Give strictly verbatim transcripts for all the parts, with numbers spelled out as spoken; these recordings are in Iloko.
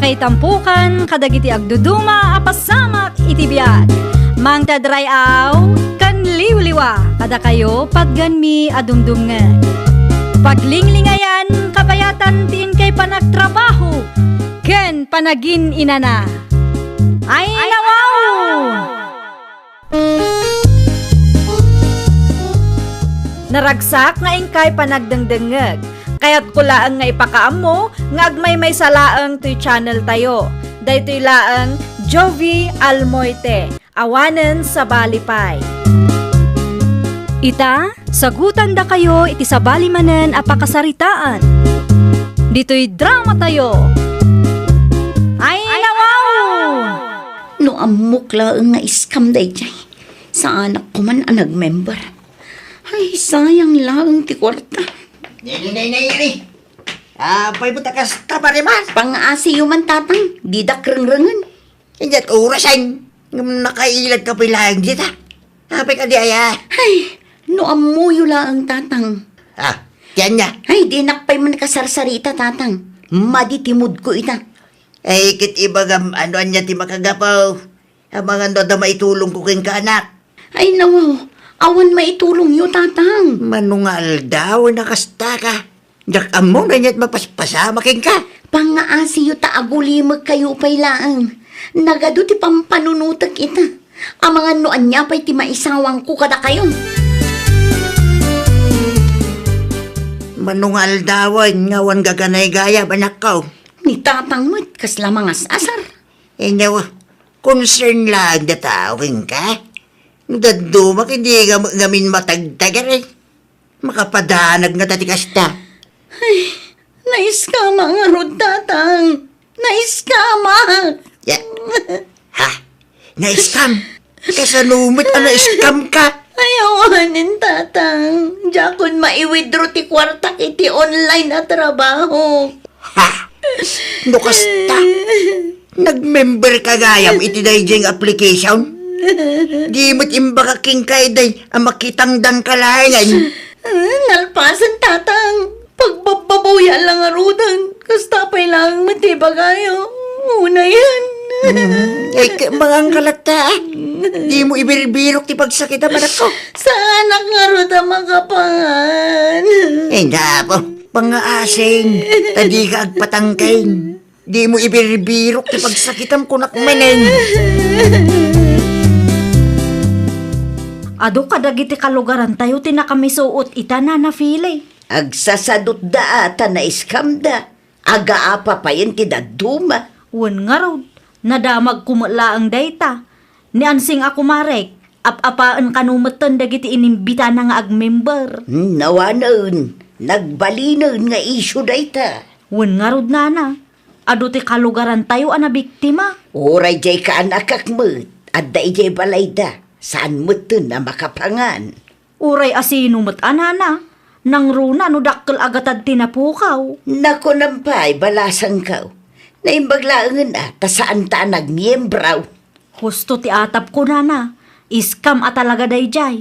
Kaitampukan kadagiti agduduma a pasamak iti biag. Mangted ray-aw ken liwliwa kadakayo patgenmi a dumdumngeg. Paglinglingayan kabayatan ti inkay panagtrabaho ken panagin-inana. Ay, nawaw! Naragsak nga inkay panagdengdengngeg. Kayatko laeng nga ipakaammo nga agmaymaysa laeng toy channel tayo. Daytoy laeng Jovie Almoite, awanen sabali pay. Ita, sagutandakayo iti sabali manen a pakasaritaan. Ditoy drama tayo. Ay, nawaw! No ammok laeng nga scam daydiay, saanak ko man a nag-member. Ay, sayang laeng ti kuarta. Nay, nay, nay, nay, nay. Apay met a kasta, Marimar? Pang-aasiyo man, Tatang. Didak rengrengen. Idiat orasen. Ngem nakailadka pay laeng dita. Apay kadi aya? Ay, no ammoyo laeng, Tatang. Ah, ti ania? Ay, dinak pay man kasarsarita, Tatang. Madi ti moodko ita. Ay, ket ibagam, ano ania ti makagapu? Amangan no adda maitulongko kenka, anak. Ay, nawaw, awan maitulongyo, Tatang. Mano nga aldaw a nakastaka? Diak ammo no ania't mapaspasama kenka. Pangngaasiyo ta agulimekkayo pay laeng. Nagadu ti pampanunotek ita. Amangan no ania pay ti maisawangko kadakayo. Mano nga aldawen nga awan gaganaygayam, anakko? Ni Tatang met, kasla mangas-asar. Inyo, concern laeng dayta a tao kenka. No dadduma ket di nga, ngamin matagtagar, eh. Makapadanag ngata ti kasta. Ay, naiskama ngarud, Tatang. Naiskama. Ya. Ha? Na-scam? Kasano met a na-scam ka? Ay, awanen, Tatang. Diakon mai-withdraw ti kuartak iti online a trabaho. Ha? No kasta, nag-member ka gayam iti daydiay nga application? Di met imbagak kenka, day, a makitangdanka laengen. Ah, nalpasen, Tatang. Pagbabbabawian la ngaruden. Kasta pay laeng met ti ibagayo. Unayen. Hmm, ay, ka-, mangangka latta, ah. Dimo ibirbirok ti pagsakitam, anakko. Saanak ngarud a makapangan. Ay, napo. Pangaasing. Ta dika agpatangken. Dimo ibirbirok ti pagsakitam, kunak manen. Adu kadagiti kalugarantayo ti nakamisuot ita, Nana Fili. Agsasadutda a ta na-scamda. Agaapa payen ti dadduma. Wen ngarud, nadamagko met laeng dayta. Ni Ansing a kumarek, ap-apaen kano metten dagiti inimbitana nga agmember. Hmm, awanen, nagbalinen nga isyu dayta. Wen ngarud, Nana, adu ti kalugarantayo a nabiktima. Uray diay kaanakak met, adda idiay balayda, saan metten a makapangan. Uray asino met a, Nana, nangruna no dakkel a gatad ti napukaw. Nakunam pay, balasangko. Naimbag laengen a, ta saanta a nagmiembro. Husto ti atapko, Nana. Scam a talaga daydiay.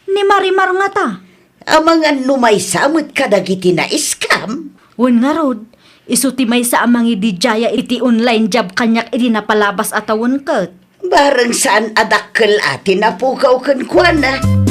Ni Marimar ngata? Amangan no maysa met kadagiti na-scam. Wen ngarud, isu ti maysa a mangididiaya iti online job kaniak idi napalabas a tawen ket. Bareng saan a dakkel a ti napukaw kenkuana.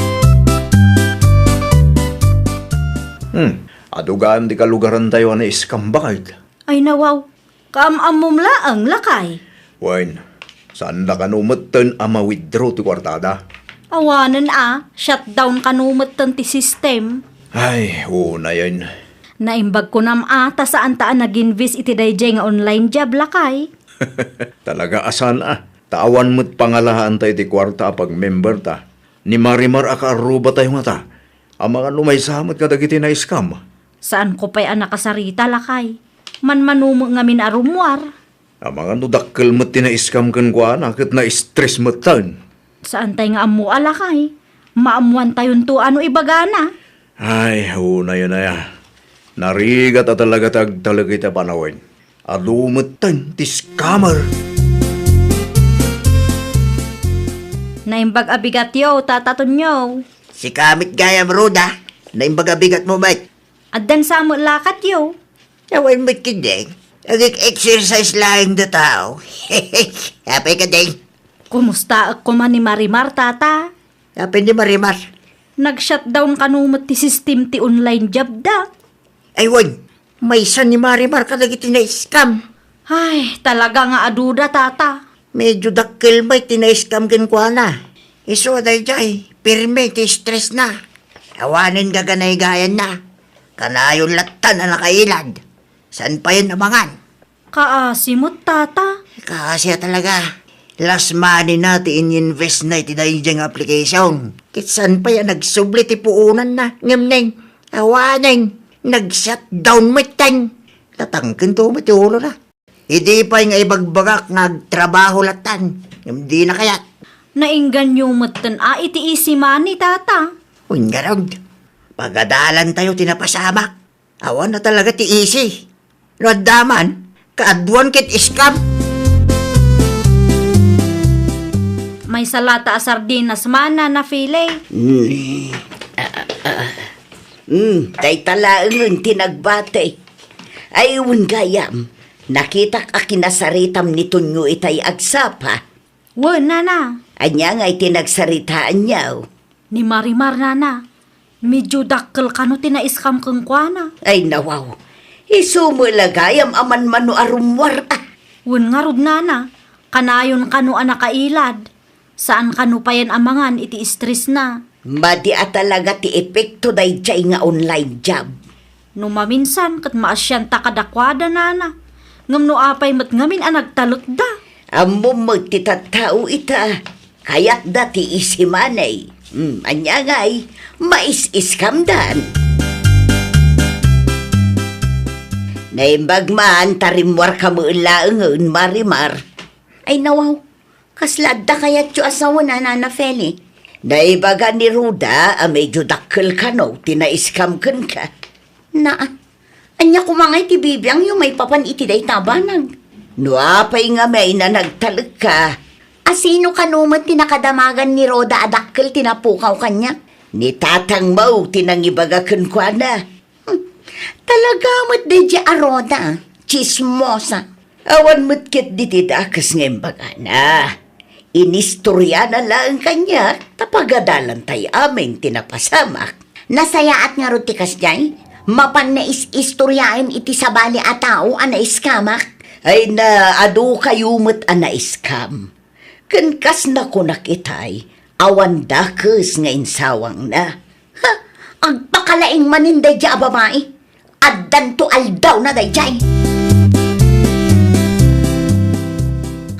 Hmm, adu gayam ti kalugarantayo a na-scam, baket. Ay, nawaw, kaam-ammom laeng, lakay. Wen, saanda kano metten a ma-withdraw ti kuartada? Awanen a, shutdown kano metten ti system. Ay, unayen. Naimbag kunam a, ta saanta a nag-invest iti daydiay nga online job, lakay. Talaga a saan a. Ta awan met pangalaanta iti kuarta a pagmemberta. Ni Marimar a kaarrubatayo ngata. Amangan no maysa met kadagiti na-scam. Saanko pay a nakasarita, lakay. Manmano met ngamin a rummuar. Amangan no dakkel met ti na-scam kenkuana ket na-stress metten. Saantay nga ammo a, lakay. Maammoantayonto a no ibagana. Ay, unayen aya. Narigat a talaga ti agtalek iti panawen. Adu metten ti scammer. Naimbag a bigatyo, Tata Tonyo. Sika met gayam, Roda. Naimbag a bigatmo met. Addan sa met lakatyo. Awan met ketdin. Agik-exercise laeng da tao. Apay ka, Day? Kumustaek koma ni Marimar, Tata? Apay ni Marimar? Nag-shutdown kano met ti system ti online job da. Ay, wen, maysa ni Marimar kadagiti na-scam. Ay, talaga nga aduda, Tata. Medyo dakkel met ti na-scam kenkuana. Isu a daydiay, pirme ti stress na. Awanen gaganaygayanna. Kanayon lattan a nakailad. Saan payen a mangan? Kaasi met, Tata. Kaasi a talaga. Last money na ti in-invest na iti daydiay nga application. Ket saan pay a nagsubli ti puonanna. Ngem neng, awanen, nag-shutdown metten. Tatangkento met ti ulona. Idi pay nga ibagbagak nga agtrabaho lattan, ngem dina kayat. Nainganyo metten a iti easy money, Tata. Wen ngarud, pagadalantayo ti napasamak. Awan na talaga ti easy. No adda man, kaaduan ket scam. Maysa lata a sardinas man a nafili. Mm. Ah, ah, ah. Mm, dayta laengen ti nagbati. Ay, wen gayam, nakitak a kinasaritam ni Tonyo itay agsapa. Wen, nana. Ania ngay ti nagsaritaanyo? Ni Marimar, nana. Medyo dakkel kano ti na-scam kenkuana. Ay, nawaw. Isu met la gayam a manmano a rummuar, a. Wen ngarud, nana. Kanayon kano a nakailad. Saan kano payen a mangan iti stress na. Madi a talaga ti epekto daydiay nga online job. No maminsan ket maasianta kadakuada, nana. Ngem no apay met ngamin a nagtalekda? Ammom met ti tattao ita. Kayatda ti easy money. Hmm, ania ngay, mais-scamdan. Naimbag man, ta rimmuarka met laengen, Marimar. Ay, nawaw. Kasla adda kayatyo a sawen a, Nana Feli? Naibaga ni Roda a medyo dakkel kano ti na-scam kenka. Naa, ania koma ngay ti bibiangyo maipapan iti dayta a banag? No apay ngamin a nagtalekka. A sino kano met ti nakadamagan ni Roda a dakkel ti napukaw kaniak? Ni tatangmo ti nangibaga kenkuana. Hmm. Talaga met daydiay a Roda, tsismosa. Awan met ketdi ti dakes nga imbagana. Inistoriana laeng kaniak ta pagadalantay amin ti napasamak. Nasayaat ngarud ti kasdiay? Mapan na is-istoriaen iti sabali a tao a na-scam-ak? Ay na, adu kayo met a na-scam. Ken kas nakunak itay, awan dakes nga insawangna. Ha? Agpakalaing manen daydiay a babai. Addanto aldawna daydiay.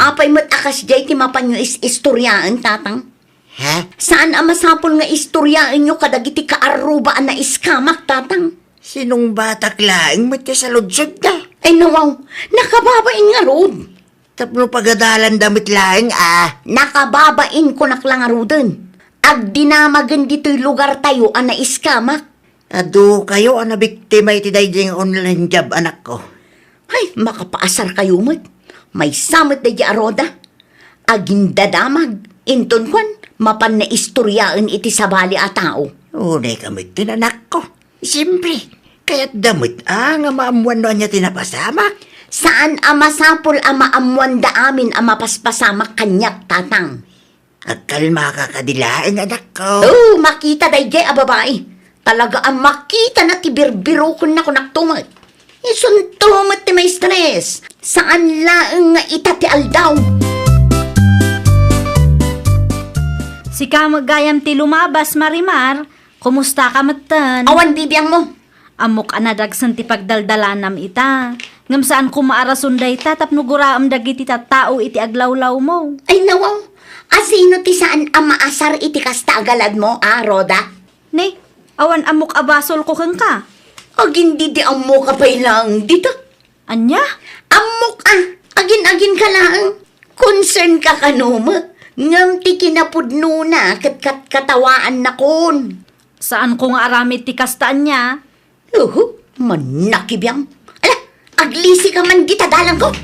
Apay met a kasdiay ti mapanyo is-istoriaen, Tatang? Ha? Saan a masapul nga istoriaenyo kadagiti kaarruba a na-scam-ak, Tatang? Sinungbatak laeng met ti saludsodda. Ay, nawaw, nakababain ngarud. Tapno pagadalanda met laeng a. Nakababain kunak la ngaruden. Agdinamagen ditoy lugartayo a na-scam-ak. Adu kayo a nabiktima iti daydiay nga online job, anakko. Ay, makapaasar kayo met. Maysa met daydiay a Roda. Agindadamag, inton kuan, mapan na istoriaen iti sabali a tao. Unay ka met, anakko. Siyempre, kayatda met a nga maammuan no ania ti napasamak. Saan a masapul a maammuanda amin a mapaspasamak kaniak, Tatang. Agkalmaka kadi laeng, anakko. Oh, makita daydiay a babai. Talaga a makitana ti birbirokenna, kunak to met. Isunto met ti maestres. Saan laeng nga ita ti aldaw. Sika met gayam ti lumabas, Marimar. Kumusta ka metten? Awan bibiangmo. Ammok a nadagsen ti pagdaldalanam ita. Ngem saan koma a rason dayta tapno guraem dagiti tattao iti aglawlawmo. Ay, nawaw. A sino ti saan a maasar iti kasta a galadmo, a, Roda? Ne, awan ammok a basolko kenka. Agin di di ammoka pay laeng dita. Ania? Ammok a, agin-agin ka laeng. Concern ka kano met, ngem ti kinapudnona ket katkatawaannakon. Saanko nga aramid ti kasta ania? Uhu, mannakibiang. Ala, aglisi ka man dita dalangko.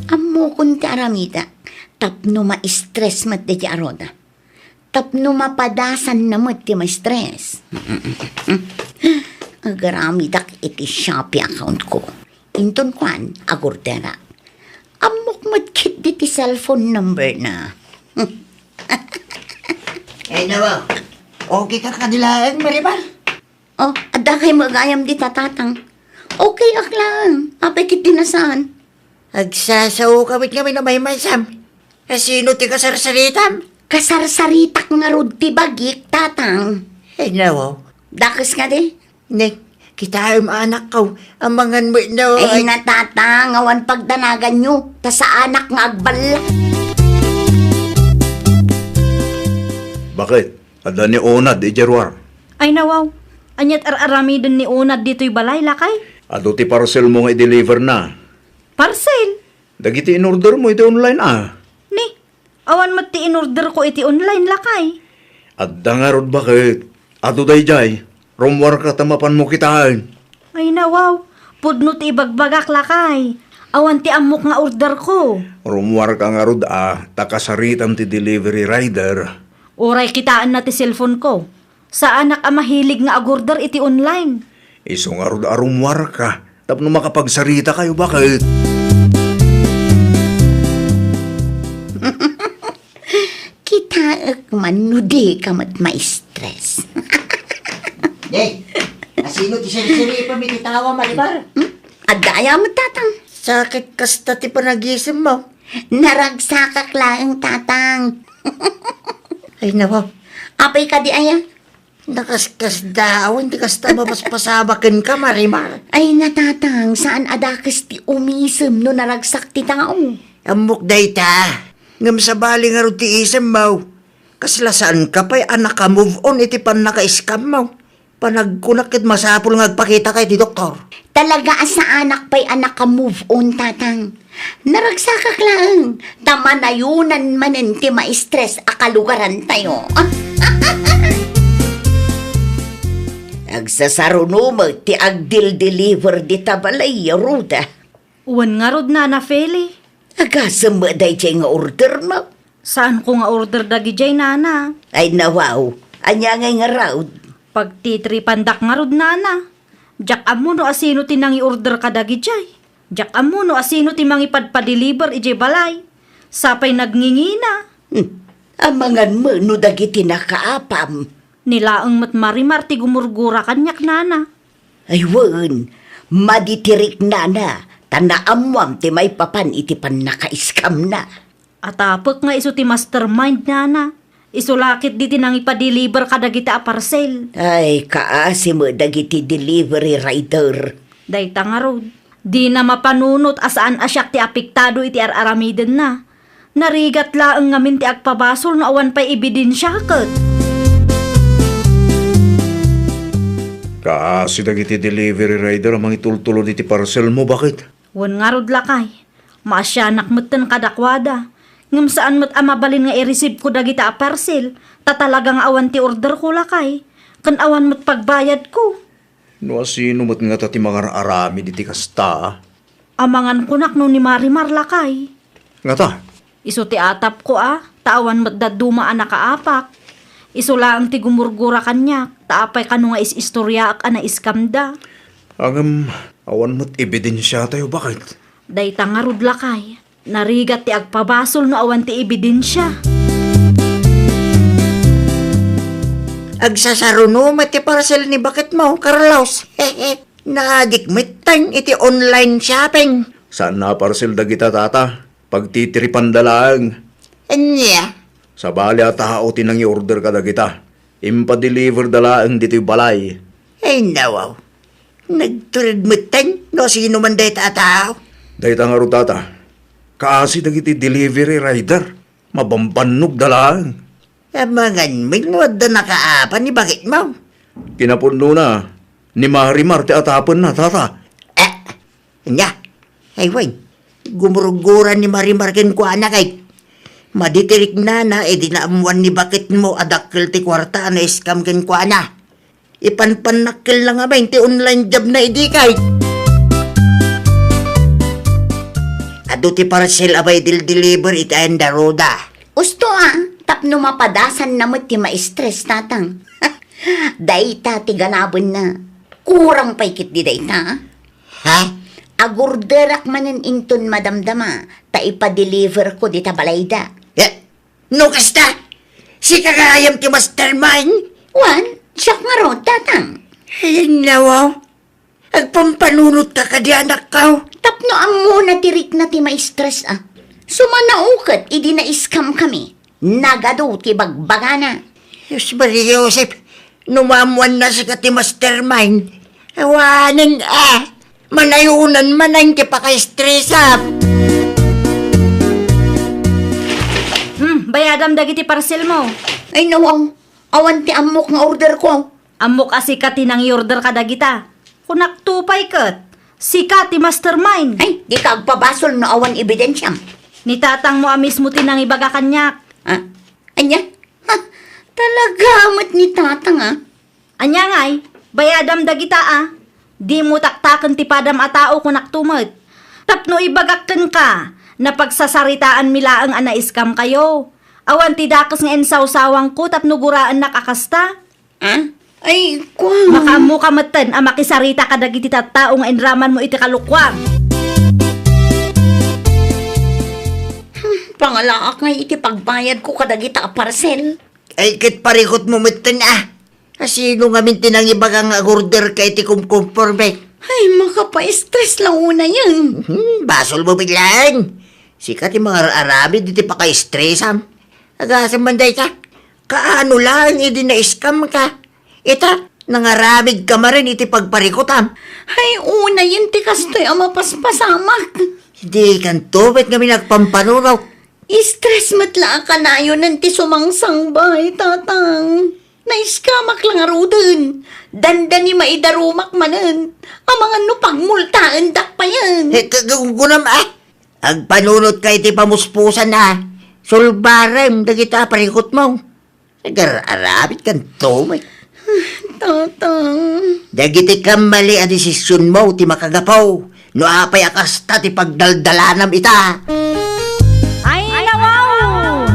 Ammokon ti aramida, tapno ma-stress met daydiay a Roda. Tapno mapadasanna met ti ma-stress. Agaramidak iti Shopee account ko. Inton kuan, agorderak. Ammok met ketdi ti cellphone number na. Ay, nawa. Okay ka kadi laeng, Marimar? Oh, adda kay magayam dita, Tatang. Okay ak laeng. Apay ketdi na saan? Agsasaoka met ngamin a maymaysam. Asino ti kasarsaritam? Kasarsaritak ngarud ti bagik, Tatang. Ay, nawa. Dakes kadi? Ne, kitaem, anakko. Amangan met no, ay, ay, na, Tatang, awan pagdanaganyo. Ta saanak nga agballa. Bakit? Adda ni Onad idiay ruar? Ay, nawaw. Aniat ar-aramiden ni Onad ditoy balay, lakay? Adu ti parcelmo nga i-deliver na. Parcel? Dagiti in-ordermo iti online, a. Ni, awan met ti in-orderko iti online, lakay. Adda ngarud, bakit? Adu daydiay. Rummuarka ta mapanmo kitaen. Ay, nawaw. Pudno ti ibagbagak, lakay. Awan ti ammok nga orderko. Rummuarka ngarud, a, ta kasaritam ti delivery rider. Uray kitaenna ti cellphoneko. Saanak a mahilig nga agorder iti online. Isu ngarud a rummuarka tapno makapagsarita kayo, bakit? Kitaek man no dika met ma-stress. Day, asino ti sirsiripem iti tawa, Marimar? Hmm? Adda aya met, Tatang? Sakit kasta ti panagisemmo. Naragsakak laeng, Tatang. Ay, nawa. Apay kadi aya? Nakaskasdaaw, ti kasta mapaspasaba kenka, Marimar. Ay, na, Tatang, saan a dakes ti umisem no naragsak ti tao? Ammok dayta. Ngem sabali ngarud ti isemmo. Kasla saanka pay a naka-move on iti pannaka-scammo. Panagkunak ket masapul nga agpakitaka iti doktor. Talaga a saanak pay a naka-move on, Tatang. Naragsakak laeng, ta manayonan manen ti ma-stress a kalugarantayo. Agsasaruno met ti agdil-deliver dita balay, Ruda. Wen ngarud, Nana Feli. Agasem met daydiay nga ordermo? Saanko nga order dagidiay, Nana. Ay, nawaw. Ania ngay ngarud? Pagtitripandak ngarud, Nana. Diak ammo no asino ti nangi-order kadagidiay. Diak ammo no asino ti mangipadpadeliver idiay balay. Sapay nagngingina. Hmm. Amangan met no dagiti nakaapam. Ni laeng met Marimar ti gumurgura kaniak, Nana. Ay wen, madi ti riknana, ta naammoam ti maipapan iti pannaka-scamna. Atapek nga isu ti mastermind, Nana. Isu la ketdi ti nangipadeliver kadagita a parcel. Ay, kaasi met dagiti delivery rider. Dayta ngarud, dina mapanunot a saan a siak ti apektado iti ar-aramidenna. Narigat laeng ngamin ti agpabasol no awan pay ebidensia ket. Kaasi dagiti delivery rider a mangitultulod iti parcelmo, bakit? Wen ngarud, lakay. Maasianak metten kadakuada. Ngem saan met a mabalin nga i-receive-ko dagita a parcel, ta talaga nga awan ti orderko, lakay. Ken awan met pagbayadko. No asino met ngata ti mangar-aramid iti kasta? Amangan kunak no ni Marimar, lakay. Ngata? Isu ti atapko a, ta awan met dadduma a nakaapak. Isu laeng ti gumurgura kaniak, ta apay kano nga is-istoriaak a na-scamda. Ngem, awan met ebidensiatayo, bakit? Dayta ngarud, lakay. Narigat ti agpabasol no awan ti ebidensia. Agsasaruno met ti parcel ni baketmo, Carlos. Naadik metten iti online shopping. Saan a parcel dagita, tata? Pagtitiripanda laeng. Ania? Sabali a tao ti nangi-order kadagita. Impadeliverda laeng ditoy balay. Ay, nawaw. Nagtured metten no sino man dayta a tao. Dayta ngarud, tata. Kaasi dagiti delivery rider. Mabambannogda laeng. Amangan met no adda nakaapan ni baketmo. Kinapudnona, ni Marimar ti atapenna, tata. Eh, ania? Ay, wen. Gumurgura ni Marimar kenkuana kay. Madi ti riknana, idi naammuan ni baketmo a dakkel ti kuarta a na-scam kenkuana. Ipanpannakkel na ngamin ti online job na idi kay. Adu ti parcel a maidil-deliver iti ayan da Roda. Usto a, tapno mapadasanna met ti ma-stress, tatang. Dayta ti ganabenna. Kurang pay ketdi dayta. Ha? Agorderak manen inton madamdama, ta ipadeliverko dita balayda. Eh, no kasta, sika gayam ti mastermind? Wen, siak ngarud, Tatang. Ay, nawaw. Agpampanunotka kadi, anakko. Tapno ammona ti rikna ti maestres, a. Sumanao ket idi na-scam kami. Nagadu ti bagbagana. Dios, Maria Joseph, no maammoanna sika ti mastermind, awanen, a, manayonan manen ti pakaestresam. Hmm, bayadam dagiti parcelmo. Ay, nawaw. Awan ti ammok nga orderko. Ammok a sika ti nangiorder kadagita. Kunakto pay ket, sika ti mastermind. Ay, dika agpabasol no awan ebidensiam. Ni tatangmo a mismo ti nangibaga kaniak. Ah, ania? Ha, talaga met ni tatang, a. Ania ngay, bayadam dagita, a. Dimo taktaken ti padam a tao, kunakto met. Tapno ibagak kenka, napagsasaritaanmi laeng a na-scam kayo. Awan ti dakes nga insawsawangko tapno guraennak a kasta. Ah? Ay, kua. Makaammoka metten a makisarita kadagiti tattao nga inramanmo iti kalokuam. Hmm, pangalaak ngay iti pagbayadko kadagita a parcel. Ay, ket parikutmo metten, a. Asino ngamin ti nangibaga nga agorderka iti kumkumporme? Ay, makapaestres la unayen. Hmm, basolmo met laeng. Sika ti mangar-aramid iti pakaestresam. Agasem man dayta. Kaano laeng idi na-scam ka? Ita, nangaramidka manen iti pagparikutam. Ay, unayen ti kastoy a mapaspasamak. Dikanto met ngamin agpampanunot. Stress met la a kanayonen ti sumangsangbaay, tatang. Na-scam-ak la ngaruden. Dandani maidarumak manen. Amangan no pagmultaendak payen. Eh, ka-, ka-, kunam, a. Agpanunotka iti pamuspusan, a. Sulbarem dagita a parikutmo. Agar-aramidkanto met. Tatang. Dagiti kammali a desisionmo ti makagapu no apay a kasta ti pagdaldalanam ita. Ay, nawaw!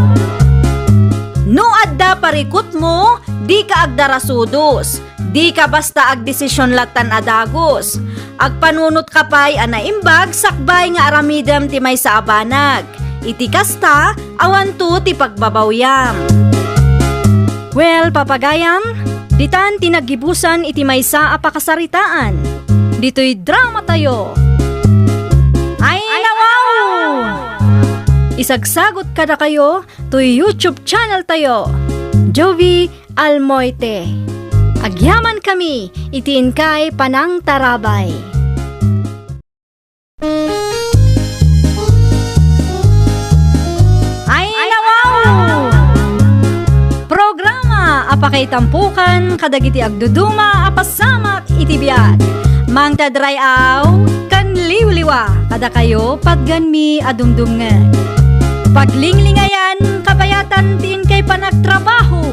No adda parikutmo, dika agdarasudos. Dika basta agdesision lattan a dagus. Agpanunotka pay a naimbag sakbay nga aramidem ti maysa a banag. Iti kasta, awanto ti pagbabawiam. Well, papagayam, ditan ti naggibusan iti maysa a pakasaritaan. Ditoy dramatayo. Ay, nawaw! Isagsagot kadakayo toy YouTube channel tayo, Jovie Almoite. Agyamankami iti inkay panangtarabay. Ay, nawaw! Programa a pakaitampokan kadagiti agduduma a pasamak iti biag. Mangted ray-aw ken liwliwa kadakayo, patgenmi a dumdumngeg. Paglinglingayan, kabayatan ti inkay panagtrabaho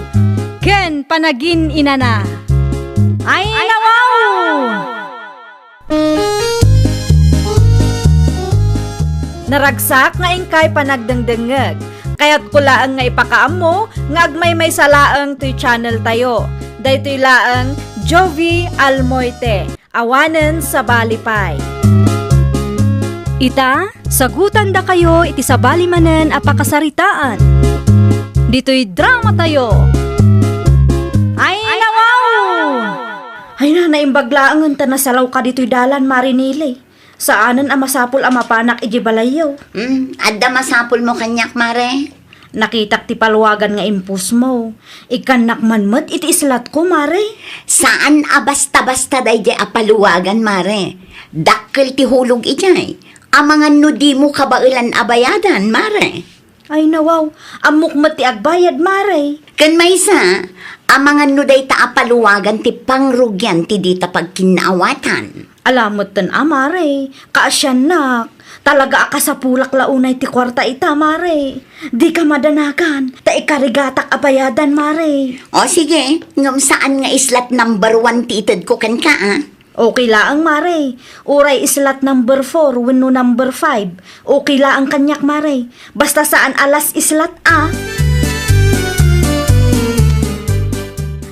ken panagin-inana. Ay, nawaw! Naragsak nga inkay panagdengdengngeg. Kayatko laeng nga ipakaammo nga agmaymaysa laeng toy channel tayo. Daytoy laeng Jovie Almoite. Awanen sabali pay. Ita, sagutandakayo iti sabali manen a pakasaritaan. Ditoy dramatayo. Ay, nawaw! Ay na, naimbag laengen ta nasalawka ditoy dalan, Mare Nili. Saanen a masapul a mapanak idiay balayyo. Hmm, adda masapulmo kaniak, Mare? Nakitak ti paluagan nga impostmo. Ikkannak man met iti islatko, Mare. Saan a basta-basta daydiay a paluagan, Mare. Dakkel ti hulog idiay. Amangan no dimo kabaelan a bayadan, Mare. Ay, nawaw, ammok met ti agbayad, Mare. Ken maysa, amangan no dayta a paluagan ti pangrugian ti dita pagkinnaawatan. Ala metten a, Mare, kaasiannak. Talaga a kasapulak la unay ti kuarta ita, Mare. Dika madanagan, ta ikarigatak a bayadan, Mare. O sige, ngem saan nga islat number one ti itedko kenka, a? Okay laeng, Mare. Uray islat number four wenno number five. Okay laeng kaniak, Mare. Basta saan a last islat, a.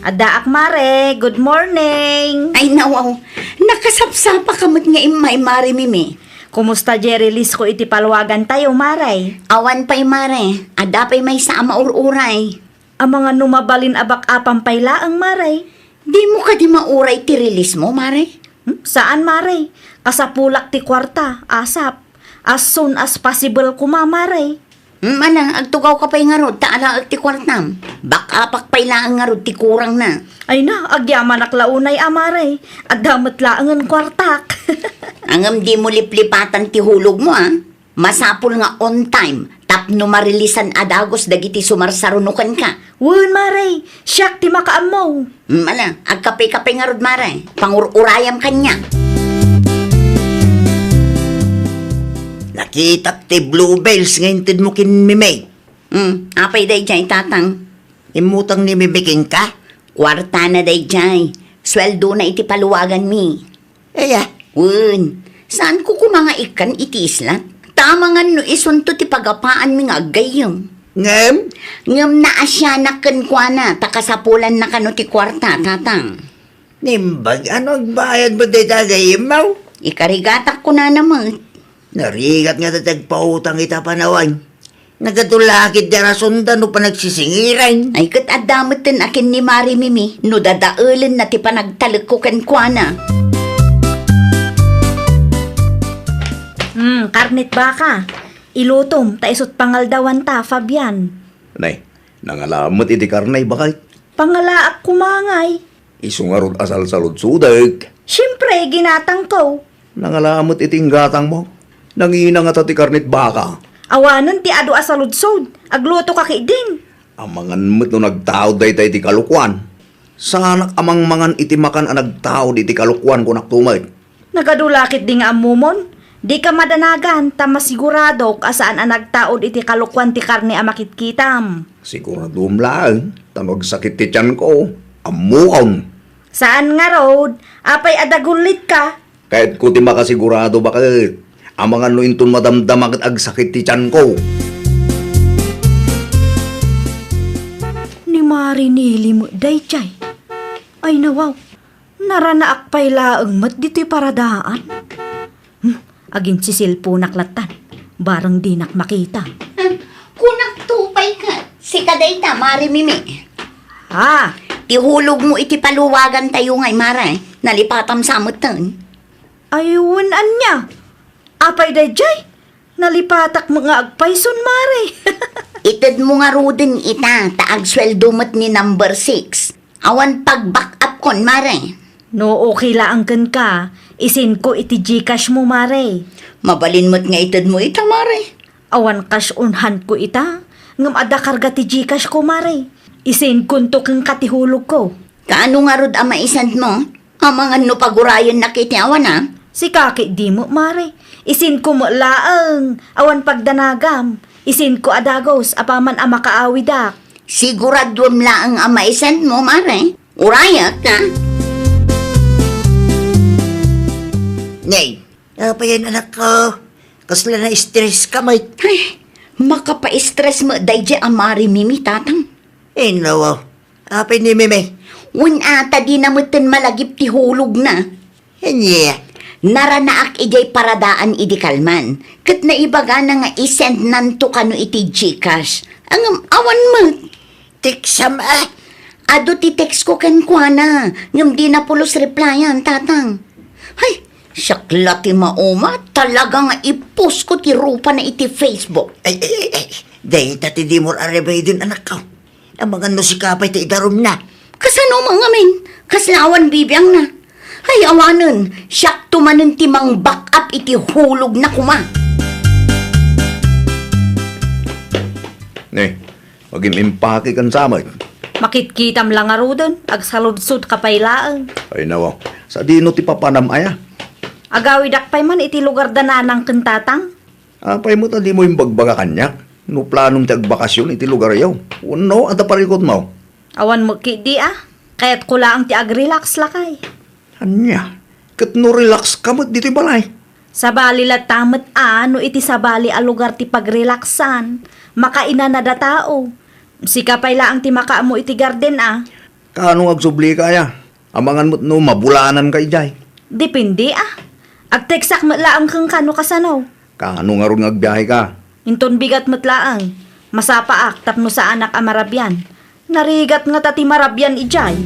Addaak, Mare. Good morning. Ay, nawaw. Nakasapsapaka met nga immay, Mare Mimi. Kumusta diay release ko iti paluagantayo, Mare? Awan pay, Mare. Adda pay maysa a maur-uray. Amangan no mabalin a back-upan pay laeng, Mare. Dimo kadi mauray ti release mo, Mare? Hmm? Saan, Mare. Kasapulak ti kuarta, asap. As soon as possible koma, Mare. Hmm, ala, agtugawka pay ngarud, ta alaek ti kuartam. Back-upak pay laeng ngarud ti kurangna. Ay na, agyamanak la unay a, Mare. Adda met laengen kuartak. Ngem dimo liplipatan ti hulogmo, a. Masapul nga on time tapno marilisan a dagus dagiti sumarsaruno kenka. Wen, Mare, siak ti makaammo. Mm, ala, agkape-kape ngarud, Mare. Pangur-urayam kaniak. Nakitak ti bluebells nga intedmo ken Mimik. Mm, apay daydiay, Tatang? Immutang ni Mimik kenka? Kuartana daydiay. Sueldona iti paluaganmi. Aya, wen, saanko koma nga ikkan iti isla? Ta amangan no isunto ti pagapaanmi nga aggayyem. Ngem? Ngem naasianak kenkuana, ta kasapulanna kano ti kuarta, Tatang. Naimbag, ano agbayad mo dayta gayyemmo? Ikarigatak kunana met. Narigat nga ti agpautang ita panawen. Nagadu la ketdi a rason ta no panagsisingiran. Ay, ket adda metten a ken ni Mari Mimi no dadaelenna ti panagtalekko kenkuana. Hmm, karnet baka. Ilutom, ta isut pangaldawanta, Fabian. Nay, nangala met iti karne, baket. Pangalaak koma ngay. Isu ngarud a salsaludsodek. Siempre, ginatangko. Nangala met iti inggatangmo. Nangina ngata ti karnet baka. Awanen ti adu a saludsod. Aglutoka ketdin. Amangan met no nagtaud dayta iti kalokuan. Saanak a mangmangan iti makan a nagtaud iti kalokuan, kunak to met. Nagadu la ketdi nga ammomon. Dika madanagan, ta masiguradok a saan a nagtaud iti kalokuan ti karne a makitkitam. Siguraduem laeng, ta no agsakit ti tianko, ammokon. Saan ngarud, apay a dagullitka? Kayatko ti makasigurado, baket. Amangan no inton madamdama ket agsakit ti tianko. Ni Mari Nili met daydiay. Ay, nawaw. Naranaak pay laeng met ditoy paradaan. Hmm, aginsisilponak lattan. Bareng dinak makita. Hmm, kunak to pay ket. Sika dayta, Mari Mimi. Ah. Ti hulogmo iti paluagantayo ngay, Mare. Nalipatam sa metten. Ay, wen ania? Apay daydiay? Nalipatak met nga agpayson, Mare. Itedmo ngaruden ita, ta agsueldo met ni number six. Awan pag-back up kon, Mare. No okay laeng kenka, isendko iti GCash mo, Mare. Mabalin met nga itedmo ita, Mare. Awan cash on hand ko ita, ngem adda karga ti GCash ko, Mare. Isendkonto kenka ti hulogko. Kaano ngarud a maisend mo? Amangan no pagurayennak iti awan, a? Sika ketdi met, Mare. Isendko met laeng. Awan pagdanagam. Isendko a dagus apaman a makaawidak. Siguraduem laeng a maisend mo, Mare. Urayak, a? Nay, apayen, anakko? Kasla na-stress ka met. Ay, makapa-stress met daydiay a Mari Mimi, Tatang. Ay, nawaw. Apay ni Mimi? Wen a, ta dina metten malagip ti hulogna. Ania? Naranaak idiay paradaan idi kalman, ket naibagana nga isendnanto kano iti GCash. Ngem awan met. Teksam a? Adu ti text ko kenkuana, ngem dina pulos replyan, Tatang. Hay, siak la ti mauma, talaga nga i-post ko ti rupana iti Facebook. Ay, ay, ay, ay. Dayta ti dimo a remedyon, anakko. Amangan no sika pay ti idarumna. Kasano man ngamin? Kasla awan bibiangna. Ay, awanen, siakto manen ti mang-back up iti hulogna koma. Ne, agim-impake ken samet. Makitkitam la ngaruden, agsaludsodka pay laeng. Ay, nawaw. Sadino ti papanam aya? Agawidak pay man iti lugar da nanang ken tatang. Apay met a dimo imbagbaga kaniak no planom ti agbakasyon iti lugaryo wenno adda parikutmo? Awan met ketdi a. Kayatko laeng ti agrelax, lakay. Ania? Ket no relax ka met ditoy balay? Sabali latta met a no iti sabali a lugar ti pagrelaxan, makainanad a tao. Sika pay laeng ti makaammo iti garden a. Kaano nga agsublika aya? Amangan met no mabulananka idiay. Depende, a. Agteksak met laeng kenka no kasano. Kaano ngarud nga agbiaheka? Inton bigat met laeng, masapaak tapno saanak a marabian. Narigat ngata ti marabian idiay.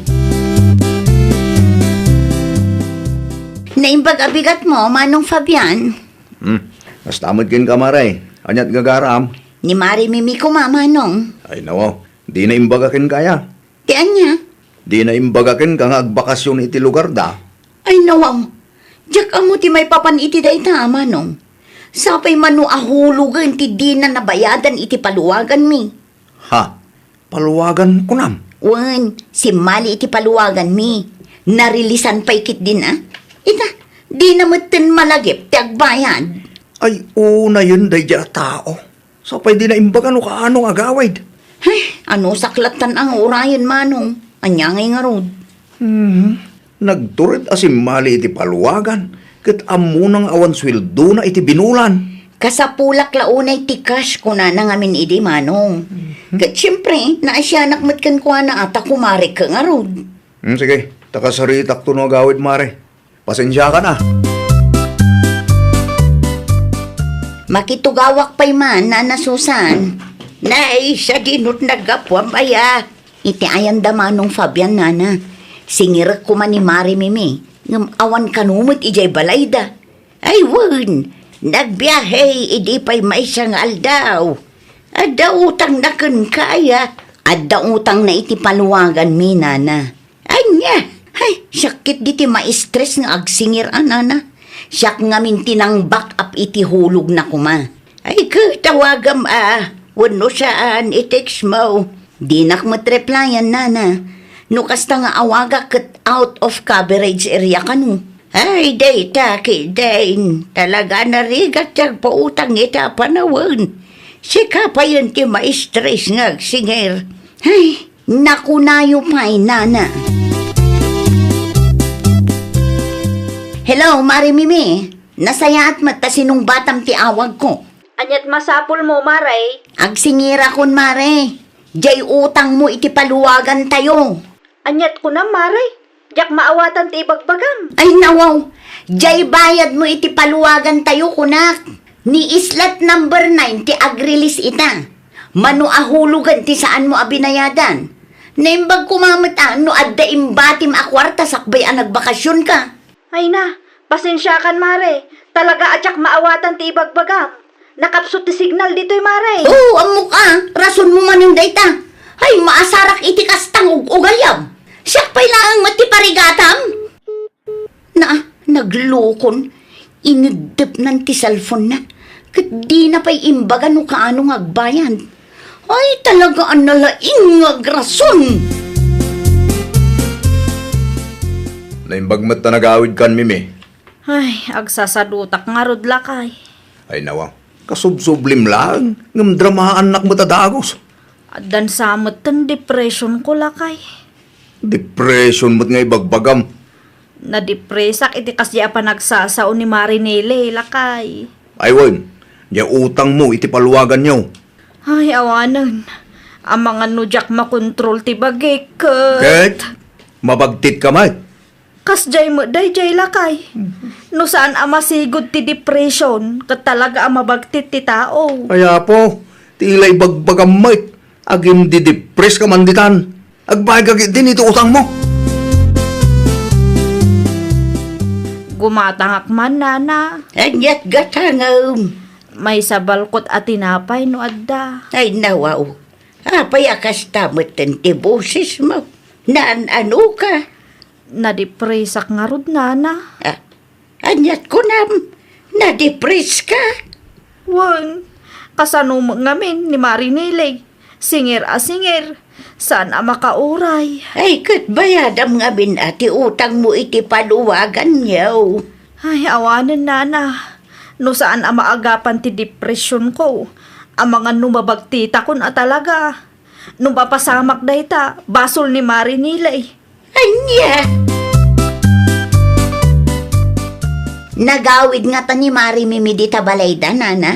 Naimbag a bigatmo, Manong Fabian. Hmm, kasta met kenka, Mare. Ania't gagaram? Ni Mare Mimi koma, Manong. Ay, nawaw. Di naimbag a kenka aya. Ti ania? Di naimbag a kenka nga agbakasyon iti lugarda. Ay, nawaw. Diak ammo ti maipapan iti dayta, Manong. Sapay mano a hulogen ti dina nabayadan iti paluwaganmi. Ha? Paluwagan kunam? Wen, simmali iti paluwaganmi. Narilisan pay ketdin a. Ita, dina metten malagip ti agbayad. Ay, unayen daydiay a tao. Sapay di naimbag no kaano nga agawid. Ay, anusak lattan a nga urayen, Manong. Ania ngay ngarud? Hmm. Nagtured a simmali iti paluwagan, ket ammona nga awan sueldona iti binulan. Kasapulak la unay ti cash, kunana ngamin idi, Manong. Mhm. Ket siempre, naasianak met kenkuana a ta kumarek ngarud. Hmm, sige, ta kasaritakto no agawid, Mare. Pasensiakan a. Makitugawak pay man, Nana Susan. Nay, sadinot naggapuam aya. Iti ayanda Manong Fabian, Nana. Singirek koma ni Mare Mimi, ngem awan kano met idiay balayda. Ay wen, nagbiahe idi pay maysa nga aldaw. Adda utangna kenka aya. Adda utangna iti paluwaganmi, Nana. Ania? Ay, sakit diti maistres nga agsingir a, Nana. Siak ngamin ti nang-back up iti hulogna koma. Ay, ket tawagam a, wenno saan, i-text mo. Dinak met replyan, Nana. No kasta nga awagak ket out of coverage area kano. Ay, dayta, kidin. Talaga narigat ti agpautang ita a panawen. Sika payen ti maistres nga agsingir. Ay, nakunayo pay, Nana. Hello, Mare Mimi. Nasayaat met ta sinungbatam ti awagko. Ania't masapulmo, Mare? Agsingirakon, Mare. Diay utangmo iti paluwagantayo. Ania't kunam, Mare? Diak maawatan ti ibagbagam. Ay, nawaw. Diay bayadmo iti paluwagantayo, kunak. Ni slot number nine ti ag-release ita. Mano a hulogen ti saanmo a binayadan. Naimbag koma met a no adda imbatim a kuarta sakbay a nagbakasionka. Ay na, pasensiakan, Mare. Talaga a diak maawatan ti ibagbagam. Nakapsut ti signal ditoy, Mare. Oo, ammok a. Rasonmo manen dayta. Ay, maasarak iti kastang ug-ugaliam. Siak pay laeng met ti parigatam. Na, naglukon. Ineddepnan ti cellphone-na. Ket dina pay imbaga no kaano nga agbayad. Ay, talaga a nalaing nga agrason! Naimbag met ta nagawidkan, Mimi. Ay, agsasadutak ngarud, lakay. Ay, nawa. Kasubsublim laeng, ngem dramaannak met a dagus. Addan sa metten depression ko, lakay. Depression met nga ibagbagam. Nadepresak iti kasdi a panagsasao ni Mare Nele, lakay. Ay wen, diay utangmo iti paluwaganyo. Ay, awanen. Amangan no diak makontrol ti bagik, ket... Ket? Mabagtitka met. Kasdiay met daydiay, lakay. No saan a masigud ti depression, ket talaga a mabagtit ti tao. Ay, Apo, ti ila ibagbagam met, agimdidepreska man ditan. Agbayadka ketdin iti utangmo. Gumatangak man, Nana. Ania't gatangem? Maysa balkot a tinapay no adda. Ay, nawaw. Apay a kasta metten ti bosesmo? Naan-anoka? Nadepresak ngarud, Nana. Ah, ania't kunam? Nadepreska? Wen, kasano met ngamin ni Mare Nele? Singir a singir, saan a makauray. Ay, ket bayadam ngamin a ti utangmo iti paluwaganyo. Ay, awanen, Nana. No saan a maagapan ti depression ko, amangan no mabagtitakon a talaga. No mapasamak dayta, basol ni Mare Nele. Ania? Nagawid ngata ni Mare Mimi dita balayda, Nana?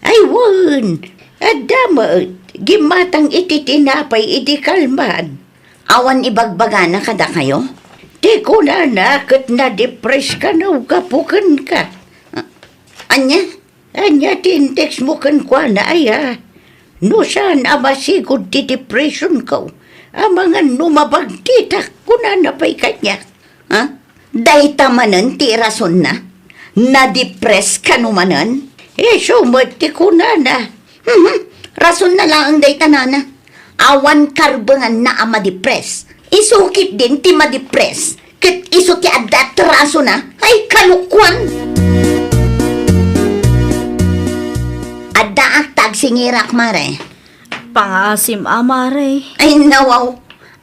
Ay, wen. Adda met. Gimmatang iti tinapay idi kalman. Awan ibagbagana kadakayo? Ti kunana ket nadepress kano gapu kenka. Ania? Ania ti intext mo kenkuana, aya? No saan a masigud ti depression ko, amangan no mabagtitak, kunana pay kaniak. Ha? Dayta manen ti rasonna? Nadepress kano manen? Isu met ti kunana. Mhm. Rasonna laeng dayta, nana. Awan karbenganna a madepress. Isu ketdin ti madepress. Ket isu ti adda atrasona. Ay, kalokuan! Addaak ta agsingirak, mare. Pangaasim a, mare. Ay, nawaw.